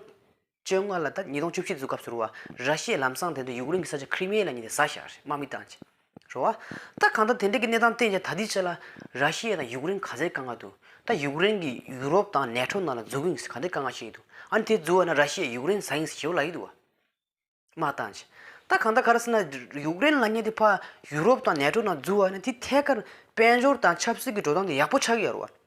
བཅོ་ལྔ་ལ་ད་ཉིས་སྟོང་བཅུ་བཞི་དུས་སྐབས་སུ་རེད་བ། ར་ཤི་ཡས་ལམ་སང་དེ་ཚོ་ཡུཀ་རེན་གྱི་ས་ཆ་ཁི་རི་མི་ཡ་ལབ་མཁན་དེ་ཟ་བཞག་རེད། དམག་མི་བཏང་རྗེས། རེད་བ། ད་གང་ལྟར་དེ་འདྲ་གི་གནས་སྟངས་བསྟན་རྗེས་ད་ལྟའི་ཆ་ལ་ར་ཤི་ཡ་དང་ཡུཀ་རེན་ག་ཚད་དཀའ་ངལ་འདུག་ད་ཡུཀ་རེན་གྱིས་ཡུ་རོབ་དང་ནེ་ཊོ་ནང་ལ་འཛུལ་གྱི་ཡིན་ཟེར་ག་འདྲ་དཀའ་ངལ་ཞིག་འདུག་ཨ་ནི་དེ་འཛུལ་བ་ན་ར་ཤི་ཡས་ཡུཀ་རེན་ཟ་ཡིན་ཟེར་ཞེ་པོ་ལབ་ཀྱི་འདུག་བ། དམག་བཏང་རྗེས། ད་གང་ལྟར་ག་རེ་ཟེར་ན་ཡུཀ་རེན་ལབ་མཁན་དེ་ཕར་ཡུ་རོབ་དང་ནེ་ཊོ་ནང་འཛུལ་བ་ན་དེ་ཐད་ཀར་དཔལ་འབྱོར་དང་ཆབ་སྲིད་ཀྱི་འགྲོ་སྟངས་དེ་ཡག་པོ་ཆགས་ཀྱི་ཡོད་རེད་བ།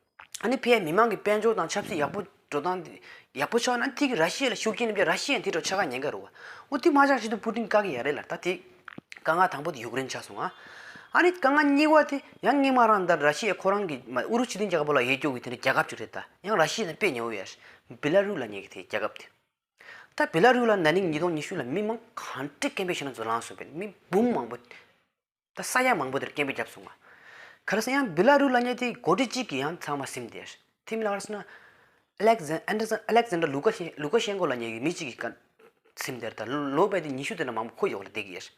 ཨ་ནི་ཕའི་མི་མང་གི་དཔལ་འབྱོར་དང་ཆབ་སྲིད་ཡག་པོ་འགྲོ་སྟངས་དེ་ཡག་པོ་ཆགས་ན་དེ་གི་ར་ཤི་ཡ་ལ་ཤུགས་རྐྱེན་སླེབས་ར་ཤི་ཡ་དེ་འགྲོ་ཆགས་ཀ་ཉེན་ཁ་རེད་བ། འོ་དེ་མ་ཆགས་ཆེད་དུ་པུ་ཏིན་བཀག་གི་ཡ་རེད་ལ་ད་དེ་དཀའ་ངལ་དང་པོ་དེ་ཡུཀ་རེན་ཆགས་སོང་ང་། ཨ་ནི་དཀའ་ངལ་གཉིས་པ་དེ་ཡང་སྔོན་མ་རང་ད་ར་ཤི་ཡ་ཁོ་རང་གི་མ་ཨུ་རུ་སུ་སྤྱི་མཐུན་རྒྱལ་ཁབ་ལ་ཡོད་རྒྱུ་གི་དེ་འདྲ་རྒྱལ་ཁབ་ཅིག་རེད་ད། ཡང་ར་ཤི་ཡ་ནས་དཔེ་ཉེ་བོ་ཡ་བི་ལ་རུ་ལབ་མཁན་གི་དེ་རྒྱལ་ཁབ་དེ། ད་བི་ལ་རུ་ལ་ན་ནིང་ཉིས་སྟོང་ཉི་ཤུ་ལ་མི་མང་གང་འདྲ་སྐད་འབོད་བྱས་ན་ཚོ་ལངས་སོང་བས་མི་འབུམ་མང་པོ། ད་ས་ཡ་མང་པོ་དེར་སྐད་འབོད་བརྒྱབ་སོང་ང་། ག་རེ་ཟེར་ཡང་བི་ལ་རུ་ལབ་མཁན་དེ་འགོ་ཁྲིད་གཅིག་གིས་ཡང་ཚང་མ་ཟིན་དེར། དེ་མིན་ལ་ག་རེ་ཟེར་ན། ཨ་ལེག་ཟན་ཨན་ཌར་སན་ཨ་ལེག་ཟན་ཌར་ལུ་ཀ་ཤེ་ལུ་ཀ་ཤེན་ཀོ་ལབ་མཁན་གྱི་མི་གཅིག་གིས་ཀ་ཟིན་དེར་ད་ལོ་ལོ་བས་དེ་ཉི་ཤུ་དེ་འདྲ་མང་པོ་ཁོ་འོག་ལ་བསྡད་ཀྱི་ཡོད།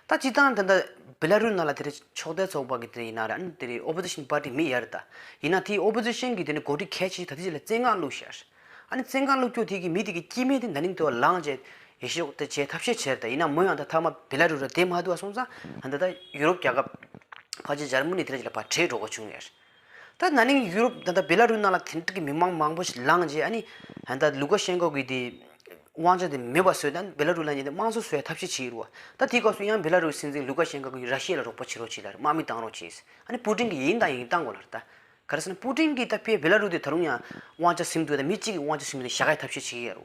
ད་སྤྱིར་བཏང་ད་ལྟ་བི་ལ་རུ་ནང་ལ་དེ་རིང་ཕྱོགས་དལ་ཚོགས་པ་གི་དེ་ཡིན་ན་རེད། ཨ་ནི་དེ་རིང་ཨོ་པོ་ཟི་ཤན་པར་ཊི་མི་ཡོད་རེད་ད། ཡིན་ན་དེའི་ཨོ་པོ་ཟི་ཤན་གི་དེ་ནི་འགོ་ཁྲིད་གལ་ཆེ་ད་ལྟའི་ཆ་ལ་བཙོན་ཁང་བླུགས་ཤག་ཨ་ནི་བཙོན་ཁང་བླུགས་རྒྱུ་དེ་གི་མི་དེ་གི་སྐྱེ་དམན་དེ་ན་ནིང་དེ་བ་ལངས་རྗེས་འོས་ཤོག་དེ་བྱས་ཐབས་ཤེས་བྱས་རེད་ད། ཡིན་ན་མོ་ཡང་ད་ཐ་མ་བི་ལ་རུ་ར་བསྡད་མ་ཐུབ་པ་སོང་ཙང་ད་ལྟ་ད་ཡུ་རོབ་རྒྱལ་ཁབ་ཕལ་ཆེར་འཇར་མ་ནི་དེ་ར་ཅིག་ལ་ཕར་བྲོས་འགྲོ་དགོས་བྱུང་ཡོད། ད་ན་ནིང་ཡུ་རོབ་ད་ལྟ་བི་ལ་རུ་ནང་ལ་དེ་འདྲ་གི་མི་མང་མང་པོ་ཞིག་ལངས་རྗེས་ཨ་ནི་ད་ལྟ་ལུ་ཀ་ཤེན་ཀོ་གི་དེ་དབང་ཆ་དེ་མེད་པ་བཟོས་ད་བི་ལ་རུ་ལ་ཉེ་དེ་དམངས་གཙོ་བཟོ་ཡ་ཐབས་ཤེས་བྱེད་ཀྱི་རེད་བ། ད་དེའི་སྐབས་སུ་ཡང་བི་ལ་རུ་སྲིད་འཛིན་ལུ་ཀ་ཤེན་ཀོ་གིས་ར་ཤི་ཡ་ལ་རོགས་པ་བྱེད་རོགས་བྱེད་ལ་དམག་མི་བཏང་རོགས་བྱེད། ཨ་ནི་པུ་ཏིན་གིས་ཡིན་དང་ཡིན་བཏང་དགོས་ལ་རེད་ད། ག་རེ་ཟེར་ན་པུ་ཏིན་གྱིས་ད་ཕའི་བི་ལ་རུ་དེ་ད་རུང་ཡང་དབང་ཆ་ཟིན་འདུག་ད་མི་གཅིག་གི་དབང་ཆ་ཟིན་འདུག་བཞག་ཡ་ཐབས་ཤེས་བྱེད་ཀྱི་ཡོད་རེད་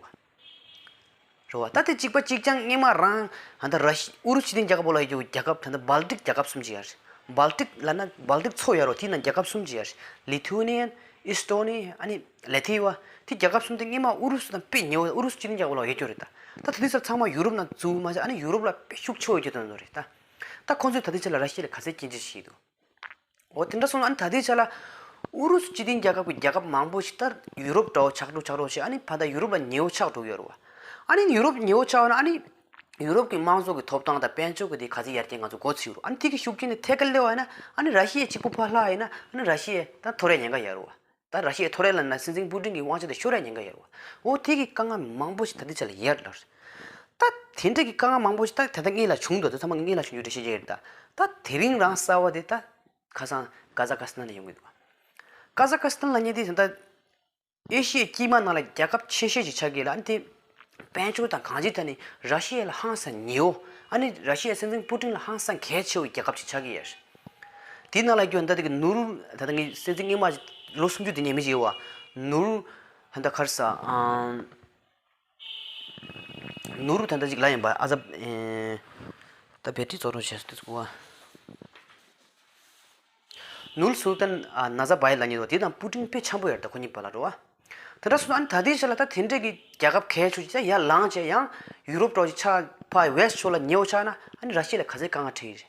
བ། རེད་བ། ད་དེ་གཅིག་པ་གཅིག་རྐྱང་སྔོན་མ་རང་ད་ལྟ་ར་ཤི་ཨུ་རུ་སུ་སྤྱི་མཐུན་རྒྱལ་ཁབ་ལ་ཡོད་རྒྱུ་རྒྱལ་ཁབ་ད་ལྟ་སྦལ་ཏིག་རྒྱལ་ཁབ་གསུམ་ཅིག་ཡོད་རེད། སྦལ་ཏིག་ལབ་ན་སྦལ་ཏིག་མཚོ་ཡོད་རེད་བ། དེའི་ནང་རྒྱལ་ཁབ་གསུམ་ཅིག་ཡོད་རེད། ལི་ཐུ་ནི་ཡན། ཨི་སི་ཏོ་ནི། ཨ་ནི་ལེ་ཐི་ཝ། དེ་རྒྱལ་ཁབ་གསུམ་དེ་སྔོན་མ་ཨུ་རུ་སུ་དང་དཔེ་ཉེ་བོ་ཨུ་རུ་སུ་སྤྱི་མཐུན་རྒྱལ་ཁབ་ལ་ཡོད་རྒྱུ་རེད་ད། ད་དེ་དུས་ས་ཚང་མ་ཡུ་རོབ་ནང་འཛུལ་མ་ཟད་ཨ་ནི་ཡུ་རོབ་ལ་དཔེ་ཤུགས་ཆེ་བོ་ཡོད་རྒྱུ་དེ་ཚོ་རེད་ད། ད་ཁོང་ཚོས་ད་ལྟའི་ཆ་ལ་ར་ཤི་ཡ་ལ་ག་ཚད་སྐྱོན་བརྗོད་བྱེད་ཀྱི་འདུག་འོ་དེ་འདྲ་སོང་ན་ཨ་ནི་ད་ལྟའི་ཆ་ལ་ཨུ་རུ་སུ་སྤྱི་མཐུན་རྒྱལ་ཁབ་ཀྱི་རྒྱལ་ཁབ་མང་པོ་ཞིག་ད་ཡུ་རོབ་འདྲ་བོ་ཆགས་འགྲོ་ཆགས་འགྲོ་བྱས་ཨ་ནི་ཕ་ད་ཡུ་རོབ་ལ་ཉེ་བོ་ཆགས་འགྲོ་གི་ཡོད་རེད་བ། ཨ་ནི་ཡུ་རོབ་ཉེ་བོ་ཆགས་པ་ན་ཨ་ནི་ཡུ་རོབ་ཀྱི་དམངས་གཙོ་གི་ཐོབ་ཐང་དང་དཔལ་འབྱོར་གྱི་དེ་ག་ཚོད་ཡར་རྒྱས་ང་ཚོ་མགོ་ཚོས་རུ་ཨ་ནི་དེ་གི་ཤུགས་རྐྱེན་དེ་ཐད་ཀར་སླེབས་པ་ཡིན་ན་ཨ་ནི་ར་ཤི་ཡ་གཅིག་པུ་ཕར་ལྷག་ཡིན་ན་ཨ་ནི་ར་ཤི་ཡ་ད་འཐོར་ཡ་ཉེན་ཁ་ཡོད་རེད་བ། ད་ར་ཤི་ཡ་འཐོར་ཡ་ལབ་ན་སྲིད་འཛིན་པུ་ཏིན་གྱི་དབང་ཆ་དེ་ཤོར་ཡ་ཉེན་ཁ་ཡོད་རེད་བ། འོ་དེ་གི་དཀའ་ངལ་མང་པོ་ཞིག་ད་ལྟའི་ཆ་ལ་ཡོད་རེད། ད་དེ་འདྲ་གི་དཀའ་ངལ་མང་པོ་ཞིག་ད་ད་ལྟ་སྔོན་ལ་བྱུང་འདུག་ད་ཚང་མ་སྔོན་ལ་བྱུང་ཡོད་རེད་བཤད་ཀྱི་ཡོད་རེད། ད་ད་དེ་རིང་རང་གསར་བ་དེ་ད་ཁ་སང་ཀ་ཛ་ཀ་སི་ཐན་ལ་ཡོང་གི་འདུག་ཀ་ཛ་ཀ་སི་ཐན་ལབ་མཁན་དེ་ད་ལྟ་ཨེ་ཤི་ཡའི་དཀྱིལ་མ་ནང་ལ་རྒྱལ་ཁབ་ཆེ་ཤོས་ཅིག་ཆགས་ཀྱི་ལ། ཨ་ནི་དེ་དཔལ་འབྱོར་དང་གང་ཅིའི་ཐད་ནས་ར་ཤི་ཡ་ལ་ཧང་སང་ཉེ་བོ། ཨ་ནི་ར་ཤི་ཡའི་སྲིད་འཛིན་པུ་ཏིན་ལ་ཧང་སང་གལ་ཆེ་བའི་རྒྱལ་ཁབ་ཅིག་ཆགས་ཀྱི་ཡོད་རེད། དེའི་ནང་ལ་ཡོད་ད་ལྟ་གི་ནུ་རུ། ད་ལྟ་ངའི་སྲིད་འཛིན་སྔོན་མ་ལོ་སུམ་ཅུ་དེ་ཉན་མི་ཅིག་ཡོད་པ། ནུ་རུ། ད་ལྟ་ག་རེ་ཟ། ཨང་། ནུ་རུ་ད་ལྟ་ཅིག་ལ་ཡིན་པ། ཨ་ཛ། ཨེ། ད་བེ་ཏི་རྫོགས་རོགས་བྱས་སོང་དུས་ཚོད་གོ་བ། ནུར་སུལ་ཏན་ནཱ་ཛར་བྷ་ཡེབ་ལབ་མཁན་དེ་དང་པུ་ཏིན་དཔེ་འཆམ་པོ་ཡོད་རེད། ད་ཁོ་གཉིས་བར་ལ་རེད་བ། དེ་འདྲ་སོང་ཙང་ཨ་ནི་ད་ལྟའི་ཆ་ལ་ད་དེ་འདྲས་ཀྱི་རྒྱལ་ཁབ་གལ་ཆེ་ཅིག་ཡར་ལངས་བྱས་ཡང་ཡུ་རོབ་འདྲ་བོ་ཅིག་ཆགས། ཕར་ཝེ་སི་ཕྱོགས་ལ་ཉེ་བོ་ཆགས་ན་ཨ་ནི་ར་ཤི་ཡ་ལ་ག་ཚད་དཀའ་ངལ་འཕྲད་ཀྱི་རེད།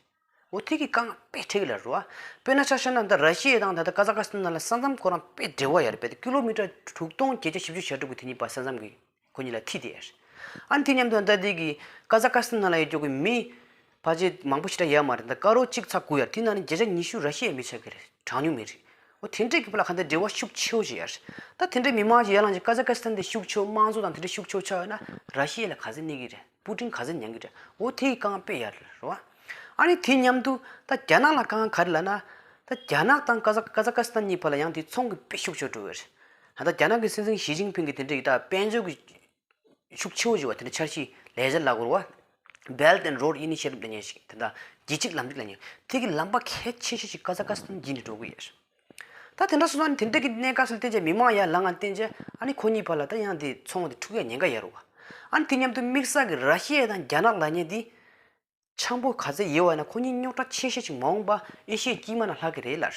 འོ་དེ་གི་དཀའ་ངལ་དཔེ་འཕྲད་ཀྱི་ལ་རེད་བ། དཔེར་ན་ཆ་བཞག་ན་ད་ར་ཤི་ཡ་དང་ད་ལྟ་ཀ་ཛ་ཀ་སི་ཐན་ནང་ལ་ས་མཚམས་ཁོ་རང་དཔེ་འབྲེལ་བ་ཡོད་རེད། དཔེ་ད་ཀི་ལོ་མི་ཊར་དྲུག་སྟོང་བརྒྱད་བརྒྱ་བཞི་བཅུ་ཞེ་དྲུག་པོ་དེ་གཉིས་བར་ས་མཚམས་ཀྱི་ཁོ་གཉིས་ལ་མཐིལ་དེ་ཡོད་རེད། ཨ་ནི་དེ་མཉམ་དུ་ད་ལྟ་དེ་གི་ཀ་ཛ་ཀ་སི་ཐན་ནང་ལ་ཡོད་རྒྱུ་གི་མི་ཕལ་ཆེར་མང་པོ་ཞེ་དྲག་ཡོད་མ་རེད། ད་ཀ་རོར་གཅིག་ཚེག་དགུ་ཡོད་རེད། དེ་ནང་ནས་བརྒྱ་ཆ་ཉི་ཤུ་ར་ཤི་ཡའི་མི་ཆགས་ཀྱི་རེད། གྲངས་ཉུང་མི་རེད། འོ་དེ་འདྲས་ཀྱི་བར་ལ་ག་འདྲ་འབྲེལ་བ་ཤུགས་ཆེ་བོ་ཞིག་ཡོད་རེད། ད་དེ་འདྲས་མི་མང་ཞིག་ཡར་ལངས་ཀྱི་ཀ་ཛ་ཀ་སི་ཐན་དེ་ཤུགས་ཆེ་བོ་དམངས་གཙོ་དང་དེ་འདྲས་ཤུགས་ཆེ་བོ་ཆགས་ཡོད་ན་ར་ཤི་ཡ་ལ་ག་ཚད་གནོད་ཀྱི་རེད། པུ་ཏིན་ག་ཚད་མྱང་གི་རེད། འོ་དེ་གི་དཀའ་ངལ་དཔེ་ཡོད་རེད་བ། ཨ་ནི་དེ་མཉམ་དུ་ད་རྒྱ་ནག་ལ་དཀའ་ངལ་ག་རེ་ལབ་ན། ད་རྒྱ་ནག་དང་ཀ་ཛ་ཀ་ཛ་ཀ་སི་ཐན་གཉིས་བར་ལ་ཡང་དེ་ཚོང་གི་དཔེ་ཤུགས་ཆེ་བོ་འགྲོ་གི་རེད། ད་ལྟ་རྒྱ་ནག་གི་སྲིད་འཛིན་ཞི་ཅིན་ཕིང་གིས་དེ་འདྲས་ཀྱི་ད་དཔལ་འབྱོར་གྱི་ཤུགས་ཆེ་བོ་ཞིག་བ་དེ་འདྲ་འཆར་གཞི་ལས་འཆར་ལ་གོ་ར་བ། Belt and Road Initiative ལབ་མཁན་ཞིག་ད་ལྟ་རྒྱལ་སྤྱིའི་ལམ་ལུགས་ལབ་མཁན་དེ་གི་ལམ་པ་གལ་ཆེ་ཤོས་ཤིག་ཀ་ཛ་ཀ་སི་ཐན་བརྒྱུད་ནས་འགྲོ་གི་ཡོད། ད་དེ་འདྲ་སོང་ཙང་དེ་འདྲ་གི་གནད་འགག་སུ་བརྟེན་བྱས་མི་མང་ཡར་ལངས་ང་བརྟེན་བྱས་ཨ་ནི་ཁོ་གཉིས་བར་ལ་ད་ཡང་དེ་ཚོང་དེ་འཁྲུག་ཡ་ཉེན་ཁ་ཡོད་རེད་བ། ཨ་ནི་དེ་མཉམ་དུ་དམིགས་བསལ་གྱི་ར་ཤི་ཡ་དང་རྒྱ་ནག་ལབ་མཁན་དེ། འཆམ་པོ་ག་ཚད་ཡོད་པ་ཡིན་ན་ཁོ་གཉིས་རྙོག་དྲ་ཆེ་ཤོས་ཤིག་མ་འོངས་པ་ཨེ་ཤི་ཡའི་དཀྱིལ་མ་ན་ལྷག་གི་རེད་ལབ།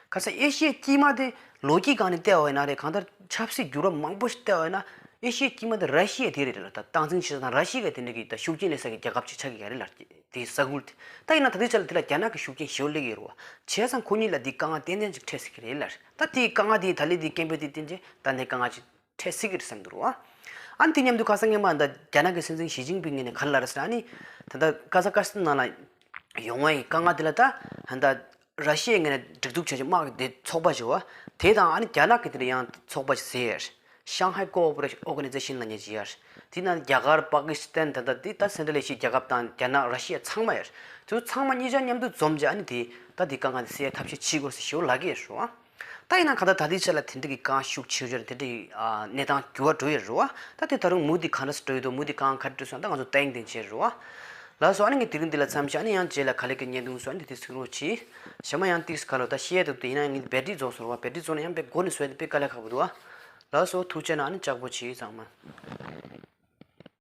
ཁ་སང་ཨེ་ཤི་ཡའི་དཀྱིལ་མ་དེ་ལོ་རྒྱུས་སྒང་ནས་བལྟས་པ་ཡིན་ན་རེད། གང་ལྟར་ཆབ་སྲིད་འགྱུར་བ་མང་པོ་ཞིག་བལྟས་པ་ཡིན་ན་ཨེ་ཤི་ཡའི་དཀྱིལ་མ་དེ་ར་ཤི་ཡ་དེ་རེད་ལབ། ད་སྟངས་འཛིན་བྱེད་ས་དང་ར་ཤི་ཡ་གི་དེ་འདྲ་གི་ད་ཤུགས་རྐྱེན་སླེབས་ས་གི་རྒྱལ་ཁབ་ཅིག་ཆགས་ཀྱི་ཡོད་རེད་ལབ། དེའི་ས་ཁུལ་དེ་ད་ཡིན་ན་ད་ལྟའི་ཆ་ལ་དེ་ལ་རྒྱ་ནག་གི་ཤུགས་རྐྱེན་ཞེ་པོ་སླེབས་ཀྱི་ཡོད་རེད་བ། བྱས་ཙང་ཁོ་གཉིས་ལ་འདི་དཀའ་ངལ་ཏན་ཏན་ཅིག་འཕྲད་སྲིད་ཀྱི་རེད་ལབ། ད་དེའི་དཀའ་ངལ་དེ་ད་ལན་དེ་སྐད་འབོད་དེ་བསྟན་རྗེས་ད་ནས་དཀའ་ངལ་ཅིག་འཕྲད་སྲིད་ཀྱི་རེད་བསམ་འདུག་རོ། ཨ་ནི་དེ་མཉམ་དུ་ཁ་སང་སྔོན་མ་ད་རྒྱ་ནག་གི་སྲིད་འཛིན་ཞི་ཅིན་ཕིང་ངོས་ནས་ག་རེ་ལབ་རེད་ཟེར་ན། ཨ་ནི་ད་ལྟ་ཀ་ཛ་ཀ་སི་ཐན་ནང་ལ་ཡོང་བའི་དཀའ་ངལ་དེ་ལ་ད་ད་ལྟ་ར་ཤི་ཡའི་ངོས་ནས་སྒྲིག་འཛུགས་བྱས་ཀྱི་དམག་གི་དེ་ཚོགས་པ་ཞིག་ཡོད་པ་དེ་དང་། ཨ་ནི་རྒྱ་ནག་གི་དེ་ལ་ཡང་ཚོགས་པ་ཞིག་ཟེར། Shanghai Cooperation Organization ལབ་མཁན་ཅིག་ཡོད་རེད། དེ་ནང་རྒྱ་གར། པ་ཀི་སི་ཐན། ད་ལྟ་དེ་ད་སེན་ཊྲལ་ཨེ་ཤི་ཡའི་རྒྱལ་ཁབ་དང་རྒྱ་ནག་ར་ཤི་ཡ་ཚང་མ་ཡོད་རེད། དེ་ཚོ་ཚང་མ་གཉིས་ཆ་མཉམ་དུ་འཛོམས་བྱས་ཨ་ནི་དེ་ད་དེ་དཀའ་ངལ་དེ་སེལ་ཐབས་ཤེས་བྱེད་དགོས་ཟེར་ཞེ་པོ་ལབ་ཀྱི་ཡོད་རེད་བ། ད་ཡིན་ན་གང་ལྟར་ད་ལྟའི་ཆ་ལ་དེ་འདྲ་གི་དཀའ་ངལ་ཤུགས་ཆེ་ཤོས་དེ་འདྲའི་གནས་སྟངས་འགྱུར་བ་འགྲོ་ཡི་རེད་བ། ད་དེ་ད་རུང་མུ་མཐུད་ག་འདྲ་སེ་འགྲོ་ཡི་འདུག་མུ་མཐུད་དཀའ་ངལ་ག་རེ་འཕྲད་སོང་། ད་ང་ཚོ་ལྟ་ཡིན་ལྟ་ཡིན་བྱས་རེད་བ། ལགས་སོ། ཨ་ནི་ངས་དེ་རིང་འདི་ལ་མཚམས་བཞག་ཨ་ནི་ཡང་རྗེས་ལ་ག་ལེ་གི་བརྙན་ཐུང་བཟོ་ཨ་ནི་དེ་གཟིགས་རོགས་གྱིས། གཞན་པ་ཡང་ཏིག་ཙམ་ག་ལོ་ད་བཤད་ཡ་འདུག་དེ་ཡིན་ན་ངས་འདི་བེ་ཊི་རི་རྫོགས་སོང་རེད་བ། བེ་ཊི་རི་རྫོགས་ན་ཡང་དཔེ་མགོ་ནས་བཟོ་ཡ་དེ་དཔེ་དཀའ་ལས་ཁག་པོ་འདུག་བ། ལགས་སོ། ཐུགས་རྗེ་གནང་། ཨ་ནི་ལྕགས་པོ་བྱེད་ཚང་མ།